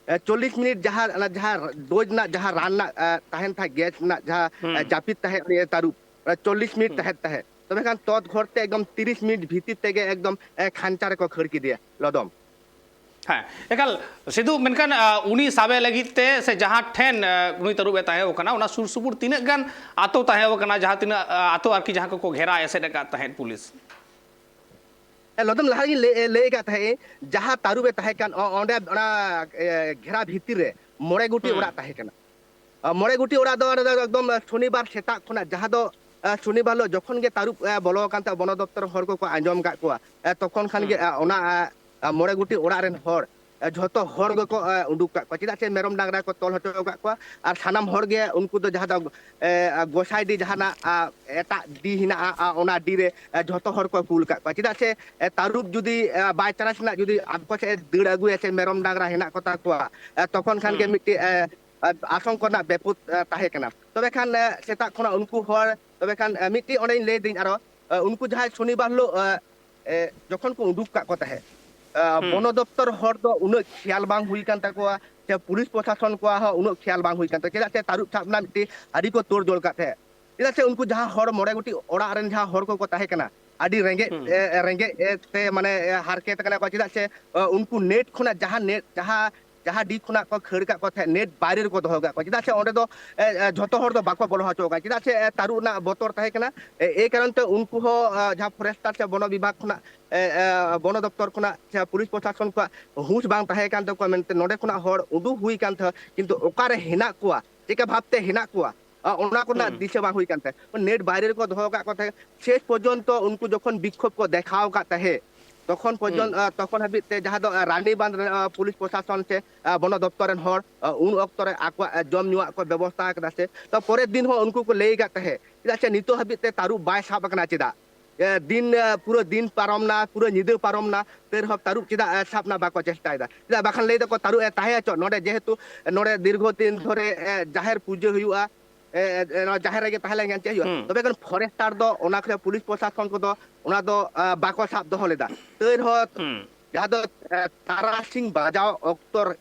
ᱮ, ᱪᱚᱞᱞᱤᱥ ᱢᱤᱱᱤᱴ ᱡᱟᱦᱟᱸ, ᱚᱱᱟ ᱡᱟᱦᱟᱸ ᱰᱳᱡᱽ ᱨᱮᱱᱟᱜ ᱡᱟᱦᱟᱸ ᱨᱟᱱ ᱨᱮᱱᱟᱜ, ᱮ, ᱛᱟᱦᱮᱱ ᱛᱟᱦᱮᱸᱫ, ᱜᱮᱥ ᱨᱮᱱᱟᱜ ᱡᱟᱦᱟᱸ, ᱮ, ᱡᱟᱹᱯᱤᱫ ᱛᱟᱦᱮᱸᱫ, ᱩᱱᱤ ᱛᱟᱹᱨᱩᱵ, ᱚᱱᱟ ᱪᱚᱞᱞᱤᱥ ᱢᱤᱱᱤᱴ ᱛᱟᱦᱮᱸᱫ ᱛᱟᱦᱮᱸᱫ᱾ ᱛᱚᱵᱮ ᱠᱷᱟᱱ ᱛᱚᱛ ᱜᱷᱚᱨ ᱛᱮ ᱮᱠᱫᱚᱢ ᱛᱤᱨᱤᱥ ᱢᱤᱱᱤᱴ ᱵᱷᱤᱛᱤᱨ ᱛᱮᱜᱮ ᱮᱠᱫᱚᱢ, ᱮ, ᱠᱷᱟᱧᱪᱟ ᱨᱮᱠᱚ ᱠᱷᱟᱹᱲ ᱠᱮᱫᱮᱭᱟ ᱞᱚᱫᱚᱢ᱾ ᱦᱮᱸ, ᱮᱠᱟᱞ᱾ ᱥᱤᱫᱷᱩ, ᱢᱮᱱᱠᱷᱟᱱ, ᱟ, ᱩᱱᱤ ᱥᱟᱵᱮ ᱞᱟᱹᱜᱤᱫ ᱛᱮ ᱥᱮ ᱡᱟᱦᱟᱸ ᱴᱷᱮᱱ, ᱟ, ᱩᱱᱤ ᱛᱟᱹᱨᱩᱵ ᱮ ᱛᱟᱦᱮᱸ ᱠᱟᱱᱟ, ᱚᱱᱟ ᱥᱩᱨ ᱥᱩᱯᱩᱨ ᱛᱤᱱᱟᱹᱜ ᱜᱟᱱ ᱟᱛᱳ ᱛᱟᱦᱮᱸ ᱠᱟᱱᱟ, ᱡᱟᱦᱟᱸ ᱛᱤᱱᱟᱹᱜ, ᱟ, ᱟᱛᱳ ᱟᱨᱠᱤ, ᱡᱟᱦᱟᱸ ᱠᱚᱠᱚ ᱜᱷᱮᱨᱟ ᱮᱥᱮᱫ ᱟᱠᱟᱫ ᱛᱟᱦᱮᱸᱫ ᱯᱩᱞᱤᱥ? ᱦᱮᱸ, ᱞᱚᱫᱚᱢ ᱞᱟᱦᱟ ᱜᱤᱧ ᱞᱟᱹᱭ, ᱞᱟᱹᱭ ᱟᱠᱟᱫ ᱛᱟᱦᱮᱸᱫ, ᱡᱟᱦᱟᱸ ᱛᱟᱹᱨᱩᱵ ᱮ ᱛᱟᱦᱮᱸ ᱠᱟᱱ, ᱚ-, ᱚᱸᱰᱮ ᱚᱱᱟ, ᱮ, ᱜᱷᱮᱨᱟ ᱵᱷᱤᱛᱤᱨ ᱨᱮ ᱢᱚᱬᱮ ᱜᱚᱴᱤ ᱦᱩᱸ᱾ ᱚᱲᱟᱜ ᱛᱟᱦᱮᱸ ᱠᱟᱱᱟ᱾ ᱟ, ᱢᱚᱬᱮ ᱜᱚᱴᱤ ᱚᱲᱟᱜ ᱫᱚ ᱚᱱᱟ ᱫᱚ ᱮᱠᱫᱚᱢ ᱥᱚᱱᱤᱵᱟᱨ ᱥᱮᱛᱟᱜ ᱠᱷᱚᱱᱟᱜ, ᱡᱟᱦᱟᱸ ᱫᱚ, ᱟ, ᱥᱚᱱᱤᱵᱟᱨ ᱦᱤᱞᱳᱜ ᱡᱚᱠᱷᱚᱱ ᱜᱮ ᱛᱟᱹᱨᱩᱵ, ᱟ, ᱵᱚᱞᱚ ᱟᱠᱟᱱ ᱛᱟᱦᱮᱸᱫ, ᱵᱚᱱᱚ ᱫᱚᱯᱛᱚᱨ ᱦᱚᱲ ᱠᱚᱠᱚ ᱟᱸᱡᱚᱢ ᱟᱠᱟᱫ ᱠᱚᱣᱟ, ᱟ, ᱛᱚᱠᱷᱚᱱ ᱠᱷᱟᱱ ᱜᱮ, ᱦᱩᱸ᱾ ᱟ, ᱚᱱᱟ, ᱟ, ᱟ, ᱢᱚᱬᱮ ᱜᱚᱴᱤ ᱚᱲᱟᱜ ᱨᱮᱱ ᱦᱚᱲ, ᱟ, ᱡᱷᱚᱛᱚ ᱦᱚᱲ ᱜᱮᱠᱚ, ᱟ, ᱩᱰᱩᱠ ᱟᱠᱟᱫ ᱠᱚᱣᱟ, ᱪᱮᱫᱟᱜ ᱥᱮ ᱢᱮᱨᱚᱢ ᱰᱟᱝᱨᱟ ᱠᱚ ᱛᱚᱞ ᱦᱚᱪᱚ ᱟᱠᱟᱫ ᱠᱚᱣᱟ᱾ ᱟᱨ ᱥᱟᱱᱟᱢ ᱦᱚᱲ ᱜᱮ ᱩᱱᱠᱩ ᱫᱚ ᱡᱟᱦᱟᱸ ᱫᱚ, ᱮ, ᱟ, ᱜᱚᱸᱥᱟᱭ ᱰᱤ ᱡᱟᱦᱟᱱᱟᱜ, ᱟ, ᱮᱴᱟᱜ ᱰᱤ ᱦᱮᱱᱟᱜᱼᱟ, ᱟ, ᱚᱱᱟ ᱰᱤ ᱨᱮ, ᱟ, ᱡᱷᱚᱛᱚ ᱦᱚᱲ ᱠᱚ ᱠᱩᱞ ᱟᱠᱟᱫ ᱠᱚᱣᱟ, ᱪᱮᱫᱟᱜ ᱥᱮ, ᱮ, ᱛᱟᱹᱨᱩᱵ ᱡᱩᱫᱤ, ᱮ, by chance ᱨᱮᱱᱟᱜ ᱡᱩᱫᱤ ᱟᱠᱚ ᱥᱮᱫ ᱮ ᱫᱟᱹᱲ ᱟᱹᱜᱩᱭᱟ ᱥᱮ ᱢᱮᱨᱚᱢ ᱰᱟᱝᱨᱟ ᱦᱮᱱᱟᱜ ᱠᱚᱛᱟ ᱠᱚᱣᱟ, ᱮ, ᱛᱚᱠᱷᱚᱱ ᱠᱷᱟᱱ ᱜᱮ ᱦᱩᱸ᱾ ᱢᱤᱫᱴᱤᱡ, ᱮ, ᱟ-, ᱟᱥᱚᱝᱠᱚ ᱨᱮᱱᱟᱜ ᱵᱮᱯᱩᱫ, ᱟ, ᱛᱟᱦᱮᱸ ᱠᱟᱱᱟ᱾ ᱛᱚᱵᱮ ᱠᱷᱟᱱ, ᱟ, ᱥᱮᱛᱟᱜ ᱠᱷᱚᱱᱟᱜ ᱩᱱᱠᱩ ᱦᱚᱲ, ᱛᱚᱵᱮ ᱠᱷᱟᱱ, ᱟ, ᱢᱤᱫᱴᱤᱡ ᱚᱸᱰᱮᱧ ᱞᱟᱹᱭ ᱫᱟᱹᱧ ᱟᱨᱚ, ᱟ, ᱩᱱᱠᱩ ᱡᱟᱦᱟᱸᱭ ᱥᱚᱱᱤᱵᱟᱨ ᱦᱤᱞᱳᱜ, ᱟ, ᱮ, ᱡᱚᱠᱷᱚᱱ ᱠᱚ ᱩᱰᱩᱠ ᱠᱟᱜ ᱠᱚ ᱛᱟᱦᱮᱸᱫ, ᱟ, ᱦᱩᱸ᱾ ᱵᱚᱱᱚ ᱫᱚᱯᱛᱚᱨ ᱦᱚᱲ ᱫᱚ ᱩᱱᱟᱹᱜ ᱠᱷᱮᱭᱟᱞ ᱵᱟᱝ ᱦᱩᱭ ᱠᱟᱱ ᱛᱟᱠᱚᱣᱟ, ᱥᱮ ᱯᱩᱞᱤᱥ ᱯᱨᱚᱥᱟᱥᱚᱱ ᱠᱚᱣᱟᱜ ᱦᱚᱸ ᱩᱱᱟᱹᱜ ᱠᱷᱮᱭᱟᱞ ᱵᱟᱝ ᱦᱩᱭ ᱠᱟᱱ ᱛᱟᱠᱚᱣᱟ, ᱪᱮᱫᱟᱜ ᱥᱮ ᱛᱟᱹᱨᱩᱵ ᱥᱟᱵ ᱨᱮᱱᱟᱜ ᱢᱤᱫᱴᱤᱡ ᱟᱹᱰᱤ ᱠᱚ ᱛᱳᱲ ᱡᱳᱲ ᱠᱟᱜ ᱛᱟᱦᱮᱸᱫ᱾ ᱪᱮᱫᱟᱜ ᱥᱮ ᱩᱱᱠᱩ ᱡᱟᱦᱟᱸ ᱦᱚᱲ, ᱢᱚᱬᱮ ᱜᱚᱴᱤᱡ ᱚᱲᱟᱜ ᱨᱮᱱ ᱡᱟᱦᱟᱸ ᱦᱚᱲ ᱠᱚᱠᱚ ᱛᱟᱦᱮᱸ ᱠᱟᱱᱟ, ᱟᱹᱰᱤ ᱨᱮᱸᱜᱮᱡ, ᱦᱩᱸ᱾ ᱮ, ᱮ, ᱨᱮᱸᱜᱮᱡ, ᱮ, ᱛᱮ, ᱢᱟᱱᱮ, ᱮ, ᱦᱟᱨᱠᱮᱛ ᱠᱟᱱᱟ ᱠᱚ, ᱪᱮᱫᱟᱜ ᱥᱮ, ᱮ, ᱩᱱᱠᱩ ᱱᱮᱴ ᱠᱷᱚᱱᱟᱜ ᱡᱟᱦᱟᱸ ᱱᱮᱴ, ᱡᱟᱦᱟᱸ, ᱡᱟᱦᱟᱸ ᱰᱤ ᱠᱷᱚᱱᱟᱜ ᱠᱚ ᱠᱷᱟᱹᱲ ᱠᱟᱜ ᱠᱚ ᱛᱟᱦᱮᱸᱫ, ᱱᱮᱴ ᱵᱟᱭᱨᱮ ᱨᱮᱠᱚ ᱫᱚᱦᱚ ᱠᱟᱜ ᱠᱚᱣᱟ, ᱪᱮᱫᱟᱜ ᱥᱮ ᱚᱸᱰᱮ ᱫᱚ, ᱮ, ᱮ, ᱡᱷᱚᱛᱚ ᱦᱚᱲ ᱫᱚ ᱵᱟᱠᱚ ᱵᱚᱞᱚ ᱦᱚᱪᱚ ᱟᱠᱟᱫ, ᱪᱮᱫᱟᱜ ᱥᱮ, ᱮ, ᱛᱟᱹᱨᱩᱵ ᱨᱮᱱᱟᱜ ᱵᱚᱛᱚᱨ ᱛᱟᱦᱮᱸ ᱠᱟᱱᱟ᱾ ᱮ, ᱮᱭ ᱠᱟᱨᱚᱱ ᱛᱮ ᱩᱱᱠᱩ ᱦᱚᱸ, ᱮ, ᱡᱟᱦᱟᱸ ᱯᱷᱚᱨᱮᱥᱴᱟᱨ ᱥᱮ ᱵᱚᱱᱚ ᱵᱤᱵᱷᱟᱜᱽ ᱠᱷᱚᱱᱟᱜ, ᱮ, ᱮ, ᱵᱚᱱᱚ ᱫᱚᱯᱛᱚᱨ ᱠᱷᱚᱱᱟᱜ ᱥᱮ ᱯᱩᱞᱤᱥ ᱯᱨᱚᱥᱟᱥᱚᱱ ᱠᱚᱣᱟᱜ ᱦᱩᱸᱥ ᱵᱟᱝ ᱛᱟᱦᱮᱸ ᱠᱟᱱ ᱛᱟᱠᱚᱣᱟ ᱢᱮᱱᱛᱮ ᱱᱚᱸᱰᱮ ᱠᱷᱚᱱᱟᱜ ᱦᱚᱲ ᱩᱰᱩᱠ ᱦᱩᱭ ᱠᱟᱱ ᱛᱟᱦᱮᱸᱫ, ᱠᱤᱱᱛᱩ ᱚᱠᱟᱨᱮ ᱦᱮᱱᱟᱜ ᱠᱚᱣᱟ, ᱪᱮᱫᱠᱟ ᱵᱷᱟᱵᱽᱛᱮ ᱦᱮᱱᱟᱜ ᱠᱚᱣᱟ, ᱟ, ᱚᱱᱟ ᱠᱚᱨᱮᱱᱟᱜ ᱦᱩᱸ᱾ ᱫᱤᱥᱟᱹ ᱵᱟᱝ ᱦᱩᱭ ᱠᱟᱱ ᱛᱟᱦᱮᱸᱫ᱾ ᱱᱮᱴ ᱵᱟᱭᱨᱮ ᱨᱮᱠᱚ ᱫᱚᱦᱚ ᱟᱠᱟᱫ ᱠᱚ ᱛᱟᱦᱮᱸᱫ᱾ ᱥᱮᱥ ᱯᱚᱨᱡᱚᱱᱛᱚ ᱩᱱᱠᱩ ᱡᱚᱠᱷᱚᱱ ᱵᱤᱠᱠᱷᱳᱵ ᱠᱚ ᱫᱮᱠᱷᱟᱣ ᱟᱠᱟᱫ ᱛᱟᱦᱮᱸᱫ, ᱛᱚᱠᱷᱚᱱ ᱯᱚᱨᱡᱚᱱ-, ᱦᱩᱸ᱾ ᱟ, ᱛᱚᱠᱷᱚᱱ ᱦᱟᱹᱵᱤᱡ ᱛᱮ ᱡᱟᱦᱟᱸ ᱫᱚ, ᱟ, ᱨᱟᱱᱤ ᱵᱟᱸᱫᱷ ᱨᱮ, ᱟ, ᱯᱩᱞᱤᱥ ᱯᱨᱚᱥᱟᱥᱚᱱ ᱥᱮ, ᱟ, ᱵᱚᱱᱚ ᱫᱚᱯᱛᱚᱨ ᱨᱮᱱ ᱦᱚᱲ, ᱟ, ᱩᱱ ᱚᱠᱛᱚ ᱨᱮ ᱟᱠᱚᱣᱟᱜ, ᱟ, ᱡᱚᱢ ᱧᱩᱣᱟᱜ ᱠᱚ ᱵᱮᱵᱚᱥᱛᱷᱟ ᱟᱠᱟᱫᱟ ᱥᱮ? ᱛᱚ ᱯᱚᱨᱮᱨ ᱫᱤᱱ ᱦᱚᱸ ᱩᱱᱠᱩ ᱠᱚ ᱞᱟᱹᱭ ᱟᱠᱟᱫ ᱛᱟᱦᱮᱸᱫ, ᱪᱮᱫᱟᱜ ᱥᱮ ᱱᱤᱛᱚᱜ ᱦᱟᱹᱵᱤᱡ ᱛᱮ ᱛᱟᱹᱨᱩᱵ ᱵᱟᱭ ᱥᱟᱵ ᱟᱠᱟᱱᱟ ᱪᱮᱫᱟᱜ? ᱮ, ᱫᱤᱱ, ᱮ, ᱯᱩᱨᱟᱹ ᱫᱤᱱ ᱯᱟᱨᱚᱢ ᱱᱟ, ᱯᱩᱨᱟᱹ ᱧᱤᱫᱟᱹ ᱯᱟᱨᱚᱢ ᱱᱟ, ᱛᱟᱹᱨ ᱦᱚᱸ ᱛᱟᱹᱨᱩᱵ ᱪᱮᱫᱟᱜ, ᱮ, ᱥᱟᱵ ᱨᱮᱱᱟᱜ ᱵᱟᱠᱚ ᱪᱮᱥᱴᱟᱭᱮᱫᱟ? ᱪᱮᱫᱟᱜ ᱵᱟᱠᱷᱟᱱ ᱞᱟᱹᱭ ᱫᱟᱠᱚ ᱛᱟᱹᱨᱩᱵ ᱮ ᱛᱟᱦᱮᱸ ᱦᱚᱪᱚᱜ, ᱱᱚᱰᱮ ᱡᱮᱦᱮᱛᱩ ᱱᱚᱰᱮ ᱫᱤᱨᱜᱷᱚ ᱫᱤᱱ ᱫᱷᱚᱨᱮ, ᱮ, ᱡᱟᱦᱮᱨ ᱯᱩᱡᱟᱹ ᱦᱩᱭᱩᱜᱼᱟ, ᱮ, ᱮ, ᱱᱚᱣᱟ ᱡᱟᱦᱮᱨ ᱨᱮᱜᱮ ᱛᱟᱦᱮᱸ ᱞᱮᱱᱠᱷᱟᱱ ᱪᱮᱫ ᱦᱩᱭᱩᱜᱼᱟ? ᱦᱩᱸ᱾ ᱛᱚᱵᱮ ᱠᱷᱟᱱ ᱯᱷᱚᱨᱮᱥᱴᱟᱨ ᱫᱚ ᱚᱱᱟ ᱠᱷᱚᱱ ᱯᱩᱞᱤᱥ ᱯᱨᱚᱥᱟᱥᱚᱱ ᱠᱚᱫᱚ ᱚᱱᱟ ᱫᱚ, ᱮ, ᱵᱟᱠᱚ ᱥᱟᱵ ᱫᱚᱦᱚ ᱞᱮᱫᱟ᱾ ᱛᱟᱹᱨ ᱦᱚᱸ ᱦᱩᱸ᱾ ᱡᱟᱦᱟᱸ ᱫᱚ, ᱮ, ᱛᱟᱨᱟᱥᱤᱧ ᱵᱟᱡᱟᱣ ᱚᱠᱛᱚ ᱨᱮ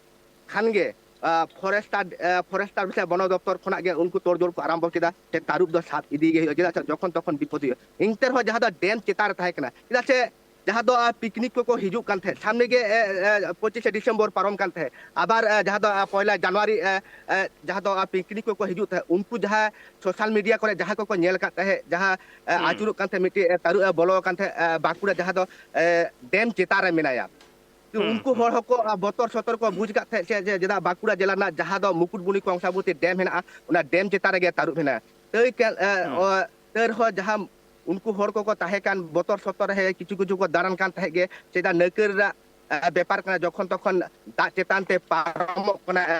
ᱠᱷᱟᱱ ᱜᱮ, ᱟ, ᱯᱷᱚᱨᱮᱥᱴᱟᱨ, ᱟ, ᱯᱷᱚᱨᱮᱥᱴᱟᱨ ᱥᱮ ᱵᱚᱱᱚ ᱫᱚᱯᱛᱚᱨ ᱠᱷᱚᱱᱟᱜ ᱜᱮ ᱩᱱᱠᱩ ᱛᱳᱲᱡᱳᱲ ᱠᱚ ᱟᱨᱟᱢᱵᱷᱚ ᱠᱮᱫᱟ, ᱥᱮ ᱛᱟᱹᱨᱩᱵ ᱫᱚ ᱥᱟᱵ ᱤᱫᱤ ᱜᱮ ᱦᱩᱭᱩᱜᱼᱟ, ᱪᱮᱫᱟᱜ ᱥᱮ ᱡᱚᱠᱷᱚᱱ ᱛᱚᱠᱷᱚᱱ ᱵᱤᱯᱚᱫ ᱦᱩᱭᱩᱜᱼᱟ᱾ ᱮᱱᱛᱮ ᱨᱮᱦᱚᱸ ᱡᱟᱦᱟᱸ ᱫᱚ ᱰᱮᱢ ᱪᱮᱛᱟᱱ ᱨᱮ ᱛᱟᱦᱮᱸ ᱠᱟᱱᱟ, ᱪᱮᱫᱟᱜ ᱥᱮ ᱡᱟᱦᱟᱸ ᱫᱚ ᱯᱤᱠᱱᱤᱠ ᱠᱚᱠᱚ ᱦᱤᱡᱩᱜ ᱠᱟᱱ ᱛᱟᱦᱮᱸᱫ, ᱥᱟᱢᱱᱮ ᱜᱮ ᱯᱚᱸᱪᱤᱥᱮ ᱰᱤᱥᱮᱢᱵᱚᱨ ᱯᱟᱨᱚᱢ ᱠᱟᱱ ᱛᱟᱦᱮᱸᱫ, ᱟᱵᱟᱨ ᱡᱟᱦᱟᱸ ᱫᱚ ᱯᱚᱭᱞᱟ ᱡᱟᱱᱩᱣᱟᱨᱤ ᱡᱟᱦᱟᱸ ᱫᱚ ᱯᱤᱠᱱᱤᱠ ᱠᱚᱠᱚ ᱦᱤᱡᱩᱜ ᱛᱟᱦᱮᱸᱫ, ᱩᱱᱠᱩ ᱡᱟᱦᱟᱸ ᱥᱳᱥᱟᱞ ᱢᱤᱰᱤᱭᱟ ᱠᱚᱨᱮ ᱡᱟᱦᱟᱸ ᱠᱚᱠᱚ ᱧᱮᱞ ᱟᱠᱟᱫ ᱛᱟᱦᱮᱸᱫ, ᱡᱟᱦᱟᱸ ᱟᱹᱪᱩᱨᱚᱜ ᱠᱟᱱ ᱛᱟᱦᱮᱸᱫ, ᱢᱤᱫᱴᱮᱡ ᱛᱟᱹᱨᱩᱵ ᱮ ᱵᱚᱞᱚ ᱟᱠᱟᱱ ᱛᱟᱦᱮᱸᱫ ᱵᱟᱸᱠᱩᱲᱟ ᱡᱟᱦᱟᱸ ᱫᱚ ᱰᱮᱢ ᱪᱮᱛᱟᱱ ᱨᱮ ᱢᱮᱱᱟᱭᱟ᱾ ᱛᱚ ᱩᱱᱠᱩ ᱦᱚᱲ ᱦᱚᱸᱠᱚ ᱵᱚᱛᱚᱨ ᱥᱚᱛᱚᱨ ᱠᱚ ᱵᱩᱡᱽ ᱟᱠᱟᱫ ᱛᱟᱦᱮᱸᱫ ᱥᱮ ᱡᱮ ᱪᱮᱫᱟᱜ ᱵᱟᱸᱠᱩᱲᱟ ᱡᱮᱞᱟ ᱨᱮᱱᱟᱜ ᱡᱟᱦᱟᱸ ᱫᱚ ᱢᱩᱠᱩᱴᱢᱩᱱᱤ ᱠᱚᱝᱥᱟᱵᱚᱛᱤ ᱰᱮᱢ ᱦᱮᱱᱟᱜᱼᱟ, ᱚᱱᱟ ᱰᱮᱢ ᱪᱮᱛᱟᱱ ᱨᱮᱜᱮ ᱛᱟᱹᱨᱩᱵ ᱦᱮᱱᱟᱭᱟ᱾ ᱛᱟᱹᱭ ᱠᱮ-, ᱮ, ᱚ, ᱛᱟᱹᱨ ᱦᱚᱸ ᱡᱟᱦᱟᱸ ᱩᱱᱠᱩ ᱦᱚᱲ ᱠᱚᱠᱚ ᱛᱟᱦᱮᱸ ᱠᱟᱱ ᱵᱚᱛᱚᱨ ᱥᱚᱛᱚᱨ ᱨᱮ ᱠᱤᱪᱷᱩ ᱠᱤᱪᱷᱩ ᱠᱚ ᱫᱟᱬᱟᱱ ᱠᱟᱱ ᱛᱟᱦᱮᱸᱫ ᱜᱮ, ᱪᱮᱫᱟᱜ ᱱᱟᱹᱭᱠᱟᱹ ᱨᱮᱱᱟᱜ ᱮ, ᱵᱮᱯᱟᱨ ᱠᱟᱱᱟ, ᱡᱚᱠᱷᱚᱱ ᱛᱚᱠᱷᱚᱱ ᱫᱟᱜ ᱪᱮᱛᱟᱱ ᱛᱮ ᱯᱟᱨᱚᱢᱚᱜ ᱠᱟᱱᱟ, ᱮ,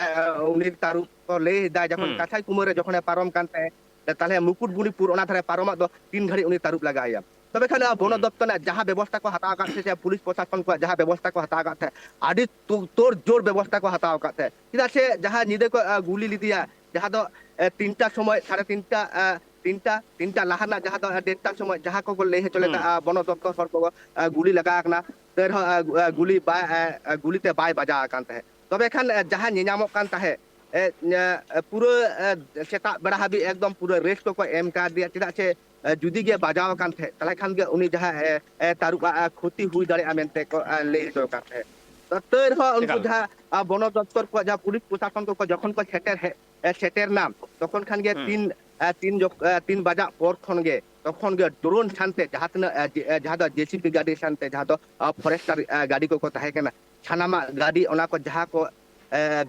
ᱩᱱᱤ ᱛᱟᱹᱨᱩᱵ ᱠᱚ ᱞᱟᱹᱭ ᱮᱫᱟ, ᱡᱚᱠᱷᱚᱱ ᱠᱟᱸᱥᱟᱭ ᱠᱩᱢᱟᱹᱨ ᱨᱮ ᱡᱚᱠᱷᱚᱱᱮ ᱯᱟᱨᱚᱢ ᱠᱟᱱ ᱛᱟᱦᱮᱸᱫ, ᱛᱟᱦᱞᱮ ᱢᱩᱠᱩᱴᱢᱩᱱᱤᱯᱩᱨ ᱚᱱᱟ ᱫᱷᱟᱨᱮ ᱯᱟᱨᱚᱢᱚᱜ ᱫᱚ ᱛᱤᱱ ᱜᱷᱟᱹᱲᱤᱡ ᱩᱱᱤ ᱛᱟᱹᱨᱩᱵ ᱞᱟᱜᱟᱭᱮᱭᱟ? ᱛᱚᱵᱮ ᱠᱷᱟᱱ ᱟᱵᱚ ᱵᱚᱱᱚ ᱫᱚᱯᱛᱚᱨ ᱨᱮᱱᱟᱜ ᱡᱟᱦᱟᱸ ᱵᱮᱵᱚᱥᱛᱷᱟ ᱠᱚ ᱦᱟᱛᱟᱣ ᱟᱠᱟᱫ ᱛᱟᱦᱮᱸᱫ ᱥᱮ ᱯᱩᱞᱤᱥ ᱯᱨᱚᱥᱟᱥᱚᱱ ᱠᱚᱣᱟᱜ ᱡᱟᱦᱟᱸ ᱵᱮᱵᱚᱥᱛᱷᱟ ᱠᱚ ᱦᱟᱛᱟᱣ ᱟᱠᱟᱫ ᱛᱟᱦᱮᱸᱫ, ᱟᱹᱰᱤ ᱛᱳ-, ᱛᱳᱲ ᱡᱳᱲ ᱵᱮᱵᱚᱥᱛᱷᱟ ᱠᱚ ᱦᱟᱛᱟᱣ ᱟᱠᱟᱫ ᱛᱟᱦᱮᱸᱫ᱾ ᱪᱮᱫᱟᱜ ᱥᱮ ᱡᱟᱦᱟᱸ ᱧᱤᱫᱟᱹ ᱠᱚ, ᱟ, ᱜᱩᱞᱤ ᱞᱮᱫᱮᱭᱟ, ᱡᱟᱦᱟᱸ ᱫᱚ, ᱮ, ᱛᱤᱱᱴᱟ ᱥᱚᱢᱚᱭ, ᱥᱟᱲᱮ ᱛᱤᱱᱴᱟ, ᱟ, ᱛᱤᱱᱴᱟ, ᱛᱤᱱᱴᱟ ᱞᱟᱦᱟ ᱨᱮᱱᱟᱜ ᱡᱟᱦᱟᱸ ᱫᱚ, ᱟ, ᱰᱮᱴᱴᱟ ᱥᱚᱢᱚᱭ ᱡᱟᱦᱟᱸ ᱠᱚᱠᱚ ᱞᱟᱹᱭ ᱦᱚᱪᱚ ᱞᱮᱫᱟ, ᱟ, ᱵᱚᱱᱚ ᱫᱚᱯᱛᱚᱨ ᱦᱚᱲ ᱠᱚ, ᱟ, ᱜᱩᱞᱤ ᱞᱟᱜᱟ ᱟᱠᱟᱱᱟ, ᱛᱟᱹᱣ ᱨᱮᱦᱚᱸ, ᱟ, ᱜᱩ-, ᱟ, ᱜᱩᱞᱤ ᱵᱟᱭ, ᱟ, ᱟ, ᱜᱩᱞᱤ ᱛᱮ ᱵᱟᱭ ᱵᱟᱡᱟᱣ ᱟᱠᱟᱱ ᱛᱟᱦᱮᱸᱫ᱾ ᱛᱚᱵᱮ ᱠᱷᱟᱱ, ᱟ, ᱡᱟᱦᱟᱸ ᱧᱮᱧᱟᱢᱚᱜ ᱠᱟᱱ ᱛᱟᱦᱮᱸᱫ, ᱮ, ᱧᱟ-, ᱮ, ᱯᱩᱨᱟᱹ, ᱮ, ᱥᱮᱛᱟᱜ ᱵᱮᱲᱟ ᱦᱟᱹᱵᱤᱡ ᱮᱠᱫᱚᱢ ᱯᱩᱨᱟᱹ rest ᱠᱚᱠᱚ ᱮᱢ ᱠᱟᱫᱮᱭᱟ, ᱪᱮᱫᱟᱜ ᱥᱮ, ᱮ, ᱡᱩᱫᱤ ᱜᱮ ᱵᱟᱡᱟᱣ ᱟᱠᱟᱱ ᱛᱟᱦᱮᱸᱫ, ᱛᱟᱦᱚᱞᱮ ᱠᱷᱟᱱ ᱜᱮ ᱩᱱᱤ ᱡᱟᱦᱟᱸ, ᱮ, ᱮ, ᱛᱟᱹᱨᱩᱵ ᱟᱜ, ᱮ, ᱠᱷᱚᱛᱤ ᱦᱩᱭ ᱫᱟᱲᱮᱭᱟᱜᱼᱟ ᱢᱮᱱᱛᱮ ᱠᱚ, ᱮ, ᱞᱟᱹᱭ ᱦᱚᱪᱚ ᱟᱠᱟᱫ ᱛᱟᱦᱮᱸᱫ᱾ ᱛᱚ, ᱛᱟᱹᱣ ᱨᱮᱦᱚᱸ ᱩᱱᱠᱩ ᱮᱠᱟᱞ᱾ ᱡᱟᱦᱟᱸ, ᱟ, ᱵᱚᱱᱚ ᱫᱚᱯᱛᱚᱨ ᱠᱚ, ᱡᱟᱦᱟᱸ ᱯᱩᱞᱤᱥ ᱯᱨᱚᱥᱟᱥᱚᱱ ᱠᱚ ᱡᱚᱠᱷᱚᱱ ᱠᱚ ᱥᱮᱴᱮᱨ ᱦᱮᱡ, ᱮ, ᱥᱮᱴᱮᱨ ᱮᱱᱟ, ᱛᱚᱠᱷᱚᱱ ᱠᱷᱟᱱ ᱜᱮ ᱦᱩᱸ᱾ ᱛᱤᱱ, ᱮ, ᱛᱤᱱ ᱡᱚᱠ-, ᱮ, ᱛᱤᱱ ᱵᱟᱡᱟᱜ ᱯᱚᱨ ᱠᱷᱚᱱ ᱜᱮ, ᱛᱚᱠᱷᱚᱱ ᱜᱮ ᱰᱨᱳᱱ ᱥᱟᱱᱛᱮ ᱡᱟᱦᱟᱸ ᱛᱤᱱᱟᱹᱜ, ᱮ, ᱡᱮ-, ᱮ, ᱡᱟᱦᱟᱸ ᱫᱚ ᱡᱮ ᱥᱤ ᱵᱤ ᱜᱟᱹᱰᱤ ᱥᱟᱱᱛᱮ ᱡᱟᱦᱟᱸ ᱫᱚ, ᱟ, ᱯᱷᱚᱨᱮᱥᱴᱟᱨ, ᱮ, ᱜᱟᱹᱰᱤ ᱠᱚᱠᱚ ᱛᱟᱦᱮᱸ ᱠᱟᱱᱟ, ᱥᱟᱱᱟᱢᱟᱜ ᱜᱟᱹᱰᱤ ᱚᱱᱟ ᱠᱚ ᱡᱟᱦᱟᱸ ᱠᱚ, ᱮ,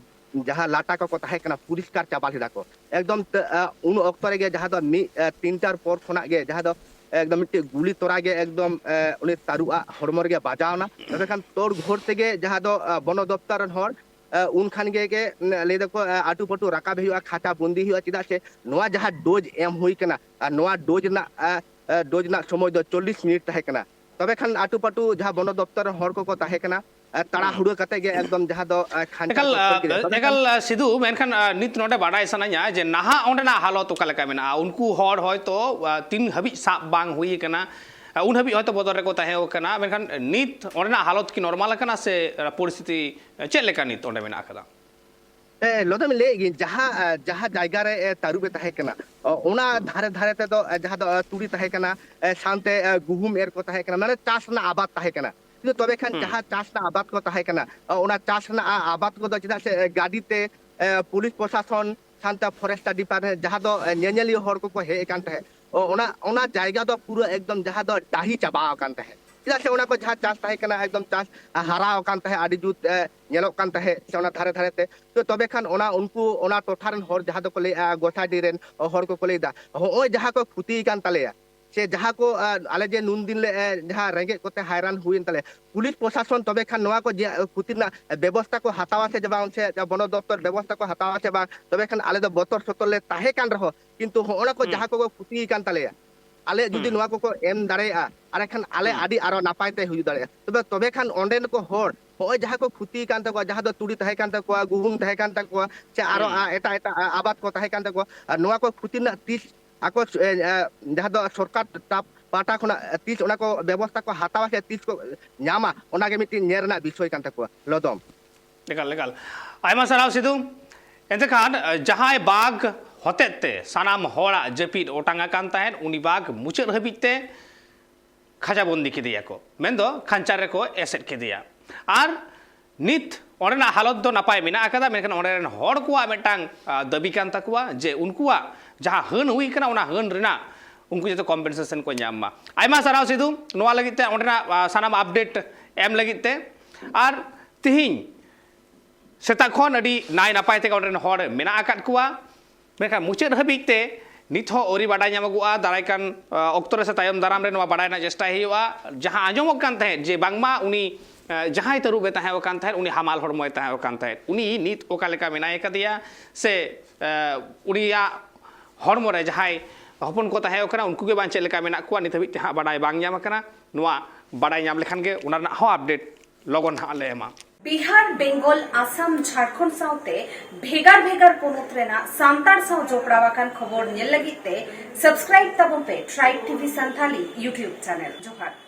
ᱡᱟᱦᱟᱸ ᱞᱟᱴᱟ ᱠᱚᱠᱚ ᱛᱟᱦᱮᱸ ᱠᱟᱱᱟ, ᱯᱚᱨᱤᱥᱠᱟᱨ ᱪᱟᱵᱟ ᱞᱮᱫᱟ ᱠᱚ᱾ ᱮᱠᱫᱚᱢ ᱛᱮ, ᱮ, ᱩᱱ ᱚᱠᱛᱚ ᱨᱮᱜᱮ ᱡᱟᱦᱟᱸ ᱫᱚ ᱢᱤᱫ, ᱮ, ᱛᱤᱱᱴᱟᱨ ᱯᱚᱨ ᱠᱷᱚᱱᱟᱜ ᱜᱮ ᱡᱟᱦᱟᱸ ᱫᱚ ᱮᱠᱫᱚᱢ ᱢᱤᱫᱴᱮᱡ ᱜᱩᱞᱤ ᱛᱚᱨᱟ ᱜᱮ ᱮᱠᱫᱚᱢ, ᱮ, ᱩᱱᱤ ᱛᱟᱹᱨᱩᱵ ᱟᱜ ᱦᱚᱲᱢᱚ ᱨᱮᱜᱮ ᱵᱟᱡᱟᱣ ᱮᱱᱟ᱾ ᱛᱚᱵᱮ ᱠᱷᱟᱱ ᱛᱳᱲ ᱜᱷᱳᱲ ᱛᱮᱜᱮ ᱡᱟᱦᱟᱸ ᱫᱚ, ᱮ, ᱵᱚᱱᱚ ᱫᱚᱯᱛᱚᱨ ᱨᱮᱱ ᱦᱚᱲ, ᱮ, ᱩᱱ ᱠᱷᱟᱱ ᱜᱮ, ᱜᱮ, ᱮ, ᱞᱟᱹᱭ ᱫᱟᱠᱚ, ᱮ, ᱟᱹᱴᱩ ᱯᱟᱹᱴᱩ ᱨᱟᱠᱟᱵ ᱦᱩᱭᱩᱜᱼᱟ, ᱠᱷᱟᱸᱪᱟ ᱵᱚᱱᱫᱤ ᱦᱩᱭᱩᱜᱼᱟ, ᱪᱮᱫᱟᱜ ᱥᱮ ᱱᱚᱣᱟ ᱡᱟᱦᱟᱸ ᱰᱳᱡᱽ ᱮᱢ ᱦᱩᱭ ᱠᱟᱱᱟ, ᱟᱨ ᱱᱚᱣᱟ ᱰᱳᱡᱽ ᱨᱮᱱᱟᱜ, ᱮ, ᱮ, ᱰᱳᱡᱽ ᱨᱮᱱᱟᱜ ᱥᱚᱢᱚᱭ ᱫᱚ ᱪᱚᱞᱞᱤᱥ ᱢᱤᱱᱤᱴ ᱛᱟᱦᱮᱸ ᱠᱟᱱᱟ᱾ ᱛᱚᱵᱮ ᱠᱷᱟᱱ ᱟᱹᱴᱩ ᱯᱟᱹᱴᱩ ᱡᱟᱦᱟᱸ ᱵᱚᱱᱚ ᱫᱚᱯᱛᱚᱨ ᱨᱮᱱ ᱦᱚᱲ ᱠᱚᱠᱚ ᱛᱟᱦᱮᱸ ᱠᱟᱱᱟ, ᱮ, ᱛᱟᱲᱟᱦᱩᱲᱟᱹ ᱠᱟᱛᱮ ᱜᱮ ᱮᱠᱫᱚᱢ ᱡᱟᱦᱟᱸ ᱫᱚ, ᱮ, ᱠᱷᱟᱧᱪᱟ ᱮᱠᱟᱞ, ᱠᱚ ᱠᱷᱟᱹᱲ ᱠᱮᱫᱟ᱾ ᱛᱚᱵᱮ ᱠᱷᱟᱱ ᱮᱠᱟᱞ, ᱥᱤᱫᱷᱩ, ᱢᱮᱱᱠᱷᱟᱱ, ᱟ, ᱱᱤᱛ ᱱᱚᱰᱮ ᱵᱟᱰᱟᱭ ᱥᱟᱱᱟᱧᱟ ᱡᱮ ᱱᱟᱦᱟᱜ ᱚᱸᱰᱮᱱᱟᱜ ᱦᱟᱞᱚᱛ ᱚᱠᱟ ᱞᱮᱠᱟ ᱢᱮᱱᱟᱜᱼᱟ? ᱩᱱᱠᱩ ᱦᱚᱲ ᱦᱚᱭᱛᱳ, ᱟ, ᱛᱤᱱ ᱦᱟᱹᱵᱤᱡ ᱥᱟᱵ ᱵᱟᱝ ᱦᱩᱭ ᱟᱠᱟᱱᱟ, ᱟ, ᱩᱱ ᱦᱟᱹᱵᱤᱡ ᱦᱚᱭᱛᱳ ᱵᱚᱫᱚᱞ ᱨᱮᱠᱚ ᱛᱟᱦᱮᱸ ᱟᱠᱟᱱᱟ, ᱢᱮᱱᱠᱷᱟᱱ ᱱᱤᱛ ᱚᱸᱰᱮᱱᱟᱜ ᱦᱟᱞᱚᱛ ᱠᱤ ᱱᱚᱨᱢᱟᱞ ᱟᱠᱟᱱᱟ ᱥᱮ, ᱟ, ᱯᱚᱨᱤᱥᱛᱷᱤᱛᱤ ᱪᱮᱫ ᱞᱮᱠᱟ ᱱᱤᱛ ᱚᱸᱰᱮ ᱢᱮᱱᱟᱜ ᱟᱠᱟᱫᱟ? ᱦᱮᱸ, ᱞᱚᱫᱚᱢ ᱞᱟᱹᱭᱮᱫ ᱜᱤᱧ, ᱡᱟᱦᱟᱸ ᱡᱟᱦᱟᱸ ᱡᱟᱭᱜᱟ ᱨᱮ ᱛᱟᱹᱨᱩᱵ ᱮ ᱛᱟᱦᱮᱸ ᱠᱟᱱᱟ, ᱚᱱᱟ ᱫᱷᱟᱨᱮ ᱫᱷᱟᱨᱮ ᱛᱮᱫᱚ ᱡᱟᱦᱟᱸ ᱫᱚ ᱛᱩᱲᱤ ᱛᱟᱦᱮᱸ ᱠᱟᱱᱟ, ᱥᱟᱶᱛᱮ ᱜᱩᱦᱩᱢ ᱮᱨ ᱠᱚ ᱛᱟᱦᱮᱸ ᱠᱟᱱᱟ, ᱢᱟᱱᱮ ᱪᱟᱥ ᱨᱮᱱᱟᱜ ᱟᱵᱟᱫ ᱛᱟᱦᱮᱸ ᱠᱟᱱᱟ᱾ ᱠᱤᱱᱛᱩ ᱛᱚᱵᱮ ᱠᱷᱟᱱ ᱡᱟᱦᱟᱸ ᱪᱟᱥ ᱨᱮᱱᱟᱜ ᱟᱵᱟᱫ ᱠᱚ ᱛᱟᱦᱮᱸ ᱠᱟᱱᱟ, ᱚᱱᱟ ᱪᱟᱥ ᱨᱮᱱᱟᱜ ᱟᱵᱟᱫ ᱠᱚᱫᱚ ᱪᱮᱫᱟᱜ ᱥᱮ ᱜᱟᱹᱰᱤ ᱛᱮ ᱯᱩᱞᱤᱥ ᱯᱨᱚᱥᱟᱥᱚᱱ ᱥᱟᱶᱛᱮ ᱯᱷᱚᱨᱮᱥᱴ ᱰᱤᱯᱟᱨᱴᱢᱮᱱᱴ ᱡᱟᱦᱟᱸ ᱫᱚ ᱧᱮᱧᱮᱞᱤᱭᱟᱹ ᱦᱚᱲ ᱠᱚᱠᱚ ᱦᱮᱡ ᱟᱠᱟᱱ ᱛᱟᱦᱮᱸᱫ, ᱚᱱᱟ ᱚᱱᱟ ᱡᱟᱭᱜᱟ ᱫᱚ ᱯᱩᱨᱟᱹ ᱮᱠᱫᱚᱢ ᱡᱟᱦᱟᱸ ᱫᱚ ᱰᱟᱹᱦᱤ ᱪᱟᱵᱟ ᱟᱠᱟᱱ ᱛᱟᱦᱮᱸᱫ᱾ ᱪᱮᱫᱟᱜ ᱥᱮ ᱚᱱᱟ ᱠᱚ ᱡᱟᱦᱟᱸ ᱪᱟᱥ ᱛᱟᱦᱮᱸ ᱠᱟᱱᱟ, ᱮᱠᱫᱚᱢ ᱪᱟᱥ ᱦᱟᱨᱟ ᱟᱠᱟᱱ ᱛᱟᱦᱮᱸᱫ, ᱟᱹᱰᱤ ᱡᱩᱛ ᱧᱮᱞᱚᱜ ᱠᱟᱱ ᱛᱟᱦᱮᱸᱫ ᱥᱮ ᱚᱱᱟ ᱫᱷᱟᱨᱮ ᱫᱷᱟᱨᱮ ᱛᱮ᱾ ᱛᱚ ᱛᱚᱵᱮ ᱠᱷᱟᱱ ᱚᱱᱟ ᱩᱱᱠᱩ ᱚᱱᱟ ᱴᱚᱴᱷᱟ ᱨᱮᱱ ᱦᱚᱲ ᱡᱟᱦᱟᱸ ᱫᱚᱠᱚ ᱞᱟᱹᱭᱮᱫᱼᱟ, ᱜᱚᱥᱟᱰᱤ ᱨᱮᱱ ᱦᱚᱲ ᱠᱚᱠᱚ ᱞᱟᱹᱭᱮᱫᱟ, ᱦᱚᱸᱜᱼᱚᱭ ᱡᱟᱦᱟᱸ ᱠᱚ ᱠᱷᱩᱛᱤ ᱠᱟᱱ ᱛᱟᱞᱮᱭᱟ, ᱥᱮ ᱡᱟᱦᱟᱸ ᱠᱚ ᱟᱞᱮ ᱡᱮ ᱱᱩᱱ ᱫᱤᱱ ᱞᱮ ᱡᱟᱦᱟᱸ ᱨᱮᱸᱜᱮᱡ ᱠᱚᱛᱮ ᱦᱟᱭᱨᱟᱱ ᱦᱩᱭᱮᱱ ᱛᱟᱞᱮᱭᱟ, ᱯᱩᱞᱤᱥ ᱯᱨᱚᱥᱟᱥᱚᱱ ᱛᱚᱵᱮ ᱠᱷᱟᱱ ᱱᱚᱣᱟ ᱠᱚ ᱡᱮ ᱠᱷᱩᱛᱤ ᱨᱮᱱᱟᱜ ᱵᱮᱵᱚᱥᱛᱟ ᱠᱚ ᱦᱟᱛᱟᱣᱟ ᱥᱮ ᱵᱟᱝ, ᱥᱮ ᱵᱚᱱᱚ ᱫᱚᱯᱛᱚᱨ ᱵᱮᱵᱚᱥᱛᱟ ᱠᱚ ᱦᱟᱛᱟᱣᱟ ᱥᱮ ᱵᱟᱝ? ᱛᱚᱵᱮ ᱠᱷᱟᱱ ᱟᱞᱮ ᱫᱚ ᱵᱚᱛᱚᱨ ᱥᱚᱛᱚᱨ ᱞᱮ ᱛᱟᱦᱮᱸ ᱠᱟᱱ ᱨᱮᱦᱚᱸ, ᱠᱤᱱᱛᱩ ᱦᱚᱸᱜᱼᱚ ᱱᱟ ᱠᱚ ᱡᱟᱦᱟᱸ ᱠᱚᱠᱚ ᱠᱷᱩᱛᱤ ᱠᱟᱱ ᱛᱟᱞᱮᱭᱟ, ᱟᱞᱮ ᱡᱩᱫᱤ ᱱᱚᱣᱟ ᱠᱚᱠᱚ ᱮᱢ ᱫᱟᱲᱮᱭᱟᱜᱼᱟ, ᱟᱨ ᱮᱱᱠᱷᱟᱱ ᱟᱞᱮ ᱟᱹᱰᱤ ᱟᱨᱚ ᱱᱟᱯᱟᱭ ᱛᱮ ᱦᱩᱭ ᱫᱟᱲᱮᱭᱟᱜᱼᱟ᱾ ᱛᱚᱵᱮ ᱛᱚᱵᱮ ᱠᱷᱟᱱ ᱚᱸᱰᱮᱱ ᱠᱚ ᱦᱚᱲ ᱦᱚᱸᱜᱼᱚᱭ ᱡᱟᱦᱟᱸ ᱠᱚ ᱠᱷᱩᱛᱤ ᱠᱟᱱ ᱛᱟᱠᱚᱣᱟ, ᱡᱟᱦᱟᱸ ᱫᱚ ᱛᱩᱲᱤ ᱛᱟᱦᱮᱸ ᱠᱟᱱ ᱛᱟᱠᱚᱣᱟ, ᱜᱩᱦᱩᱢ ᱛᱟᱦᱮᱸ ᱠᱟᱱ ᱛᱟᱠᱚᱣᱟ, ᱥᱮ ᱟᱨᱚ ᱮᱴᱟᱜ ᱮᱴᱟᱜ ᱟᱵᱟᱫ ᱠᱚ ᱛᱟᱦᱮᱸ ᱠᱟᱱ ᱛᱟᱠᱚᱣᱟ, ᱟᱨ ᱱᱚᱣᱟ ᱠᱚ ᱠᱷᱩᱛᱤ ᱨᱮᱱᱟᱜ ᱛᱤᱥ ᱟᱠᱚ ᱡᱟᱦᱟᱸ ᱫᱚ ᱥᱚᱨᱠᱟᱨ ᱯᱟᱦᱴᱟ ᱠᱷᱚᱱᱟᱜ ᱛᱤᱥ ᱚᱱᱟ ᱠᱚ ᱵᱮᱵᱚᱥᱛᱷᱟ ᱠᱚ ᱦᱟᱛᱟᱣᱟ ᱥᱮ ᱛᱤᱥ ᱠᱚ ᱧᱟᱢᱟ, ᱚᱱᱟᱜᱮ ᱢᱤᱫᱴᱤᱡ ᱧᱮᱞ ᱨᱮᱱᱟᱜ ᱵᱤᱥᱚᱭ ᱠᱟᱱ ᱛᱟᱠᱚᱣᱟ᱾ ᱞᱚᱫᱚᱢ᱾ ᱮᱠᱟᱞ ᱮᱠᱟᱞ᱾ ᱟᱭᱢᱟ ᱥᱟᱨᱦᱟᱣ ᱥᱤᱫᱷᱩ᱾ ᱮᱱᱛᱮ ᱠᱷᱟᱱ ᱡᱟᱦᱟᱸᱭ ᱵᱟᱜᱽ ᱦᱚᱛᱮᱡ ᱛᱮ ᱥᱟᱱᱟᱢ ᱦᱚᱲᱟᱜ ᱡᱟᱹᱯᱤᱫ ᱚᱴᱟᱝ ᱟᱠᱟᱱ ᱛᱟᱦᱮᱸᱫ, ᱩᱱᱤ ᱵᱟᱜᱽ ᱢᱩᱪᱟᱹᱫ ᱦᱟᱹᱵᱤᱡ ᱛᱮ ᱠᱷᱟᱸᱪᱟ ᱵᱚᱱᱫᱤ ᱠᱮᱫᱮᱭᱟ ᱠᱚ, ᱢᱮᱱᱫᱚ ᱠᱷᱟᱧᱪᱟ ᱨᱮᱠᱚ ᱮᱥᱮᱫ ᱠᱮᱫᱮᱭᱟ᱾ ᱟᱨ ᱱᱤᱛ ᱚᱸᱰᱮᱱᱟᱜ ᱦᱟᱞᱚᱛ ᱫᱚ ᱱᱟᱯᱟᱭ ᱢᱮᱱᱟᱜ ᱟᱠᱟᱫᱟ, ᱢᱮᱱᱠᱷᱟᱱ ᱚᱸᱰᱮ ᱨᱮᱱ ᱦᱚᱲ ᱠᱚᱣᱟᱜ ᱢᱤᱫᱴᱟᱝ ᱫᱟᱹᱵᱤ ᱠᱟᱱ ᱛᱟᱠᱚᱣᱟ ᱡᱮ ᱩᱱᱠᱩᱣᱟᱜ ᱡᱟᱦᱟᱸ ᱦᱟᱹᱱ ᱦᱩᱭ ᱠᱟᱱᱟ, ᱚᱱᱟ ᱦᱟᱹᱱ ᱨᱮᱱᱟᱜ ᱩᱱᱠᱩ ᱡᱚᱛᱚ ᱠᱚᱢᱯᱮᱱᱥᱮᱥᱚᱱ ᱠᱚ ᱧᱟᱢ ᱢᱟ᱾ ᱟᱭᱢᱟ ᱥᱟᱨᱦᱟᱣ ᱥᱤᱫᱷᱩ, ᱱᱚᱣᱟ ᱞᱟᱹᱜᱤᱫ ᱛᱮ ᱚᱸᱰᱮᱱᱟᱜ ᱥᱟᱱᱟᱢ ᱟᱯᱰᱮᱴ ᱮᱢ ᱞᱟᱹᱜᱤᱫ ᱛᱮ᱾ ᱟᱨ ᱛᱤᱦᱤᱧ ᱥᱮᱛᱟᱜ ᱠᱷᱚᱱ ᱟᱹᱰᱤ ᱱᱟᱭ ᱱᱟᱯᱟᱭ ᱛᱮᱜᱮ ᱚᱸᱰᱮ ᱨᱮᱱ ᱦᱚᱲ ᱢᱮᱱᱟᱜ ᱟᱠᱟᱫ ᱠᱚᱣᱟ, ᱢᱮᱱᱠᱷᱟᱱ ᱢᱩᱪᱟᱹᱫ ᱦᱟᱹᱵᱤᱡ ᱛᱮ ᱱᱤᱛ ᱦᱚᱸ ᱟᱹᱣᱨᱤ ᱵᱟᱰᱟᱭ ᱧᱟᱢᱚᱜᱚᱜᱼᱟ᱾ ᱫᱟᱨᱟᱭ ᱠᱟᱱ ᱚᱠᱛᱚ ᱨᱮ ᱥᱮ ᱛᱟᱭᱚᱢ ᱫᱟᱨᱟᱢ ᱨᱮ ᱱᱚᱣᱟ ᱵᱟᱰᱟᱭ ᱨᱮᱱᱟᱜ ᱪᱮᱥᱴᱟᱭ ᱦᱩᱭᱩᱜᱼᱟ᱾ ᱡᱟᱦᱟᱸ ᱟᱸᱡᱚᱢᱚᱜ ᱠᱟᱱ ᱛᱟᱦᱮᱸᱫ ᱡᱮ ᱵᱟᱝᱢᱟ ᱩᱱᱤ ᱡᱟᱦᱟᱸᱭ ᱛᱟᱹᱨᱩᱵ ᱮ ᱛᱟᱦᱮᱸ ᱟᱠᱟᱱ ᱛᱟᱦᱮᱸᱫ, ᱩᱱᱤ ᱦᱟᱢᱟᱞ ᱦᱚᱲᱢᱚᱭ ᱛᱟᱦᱮᱸ ᱟᱠᱟᱱ ᱛᱟᱦᱮᱸᱫ, ᱩᱱᱤ ᱱᱤᱛ ᱚᱠᱟ ᱞᱮᱠᱟ ᱢᱮᱱᱟᱭ ᱠᱟᱫᱮᱭᱟ ᱥᱮ ᱩᱱᱤᱭᱟᱜ ᱦᱚᱲᱢᱚ ᱨᱮ ᱡᱟᱦᱟᱸᱭ ᱦᱚᱯᱚᱱ ᱠᱚ ᱛᱟᱦᱮᱸ ᱠᱟᱱᱟ, ᱩᱱᱠᱩ ᱜᱮ ᱵᱟᱝ ᱪᱮᱫ ᱞᱮᱠᱟ ᱢᱮᱱᱟᱜ ᱠᱚᱣᱟ, ᱱᱤᱛ ᱦᱟᱹᱵᱤᱡ ᱛᱮ ᱦᱟᱸᱜ ᱵᱟᱰᱟᱭ ᱵᱟᱝ ᱧᱟᱢ ᱟᱠᱟᱱᱟ᱾ ᱱᱚᱣᱟ ᱵᱟᱰᱟᱭ ᱧᱟᱢ ᱞᱮᱠᱷᱟᱱ ᱜᱮ ᱚᱱᱟ ᱨᱮᱱᱟᱜ ᱦᱚᱸ ᱟᱯᱰᱮᱴ ᱞᱚᱜᱚᱱ ᱦᱟᱸᱜ ᱞᱮ ᱮᱢᱟ᱾ ᱵᱤᱦᱟᱨ, ᱵᱮᱝᱜᱚᱞ, ᱟᱥᱟᱢ, ᱡᱷᱟᱲᱠᱷᱚᱸᱰ ᱥᱟᱶᱛᱮ ᱵᱷᱮᱜᱟᱨ ᱵᱷᱮᱜᱟᱨ ᱯᱚᱱᱚᱛ ᱨᱮᱱᱟᱜ ᱥᱟᱱᱛᱟᱲ ᱥᱟᱶ ᱡᱚᱯᱲᱟᱣ ᱟᱠᱟᱱ ᱠᱷᱚᱵᱚᱨ ᱧᱮᱞ ᱞᱟᱹᱜᱤᱫ ᱛᱮ subscribe ᱛᱟᱵᱚᱱ ᱯᱮ Tribe TV Santhali YouTube channel᱾ ᱡᱚᱦᱟᱨ᱾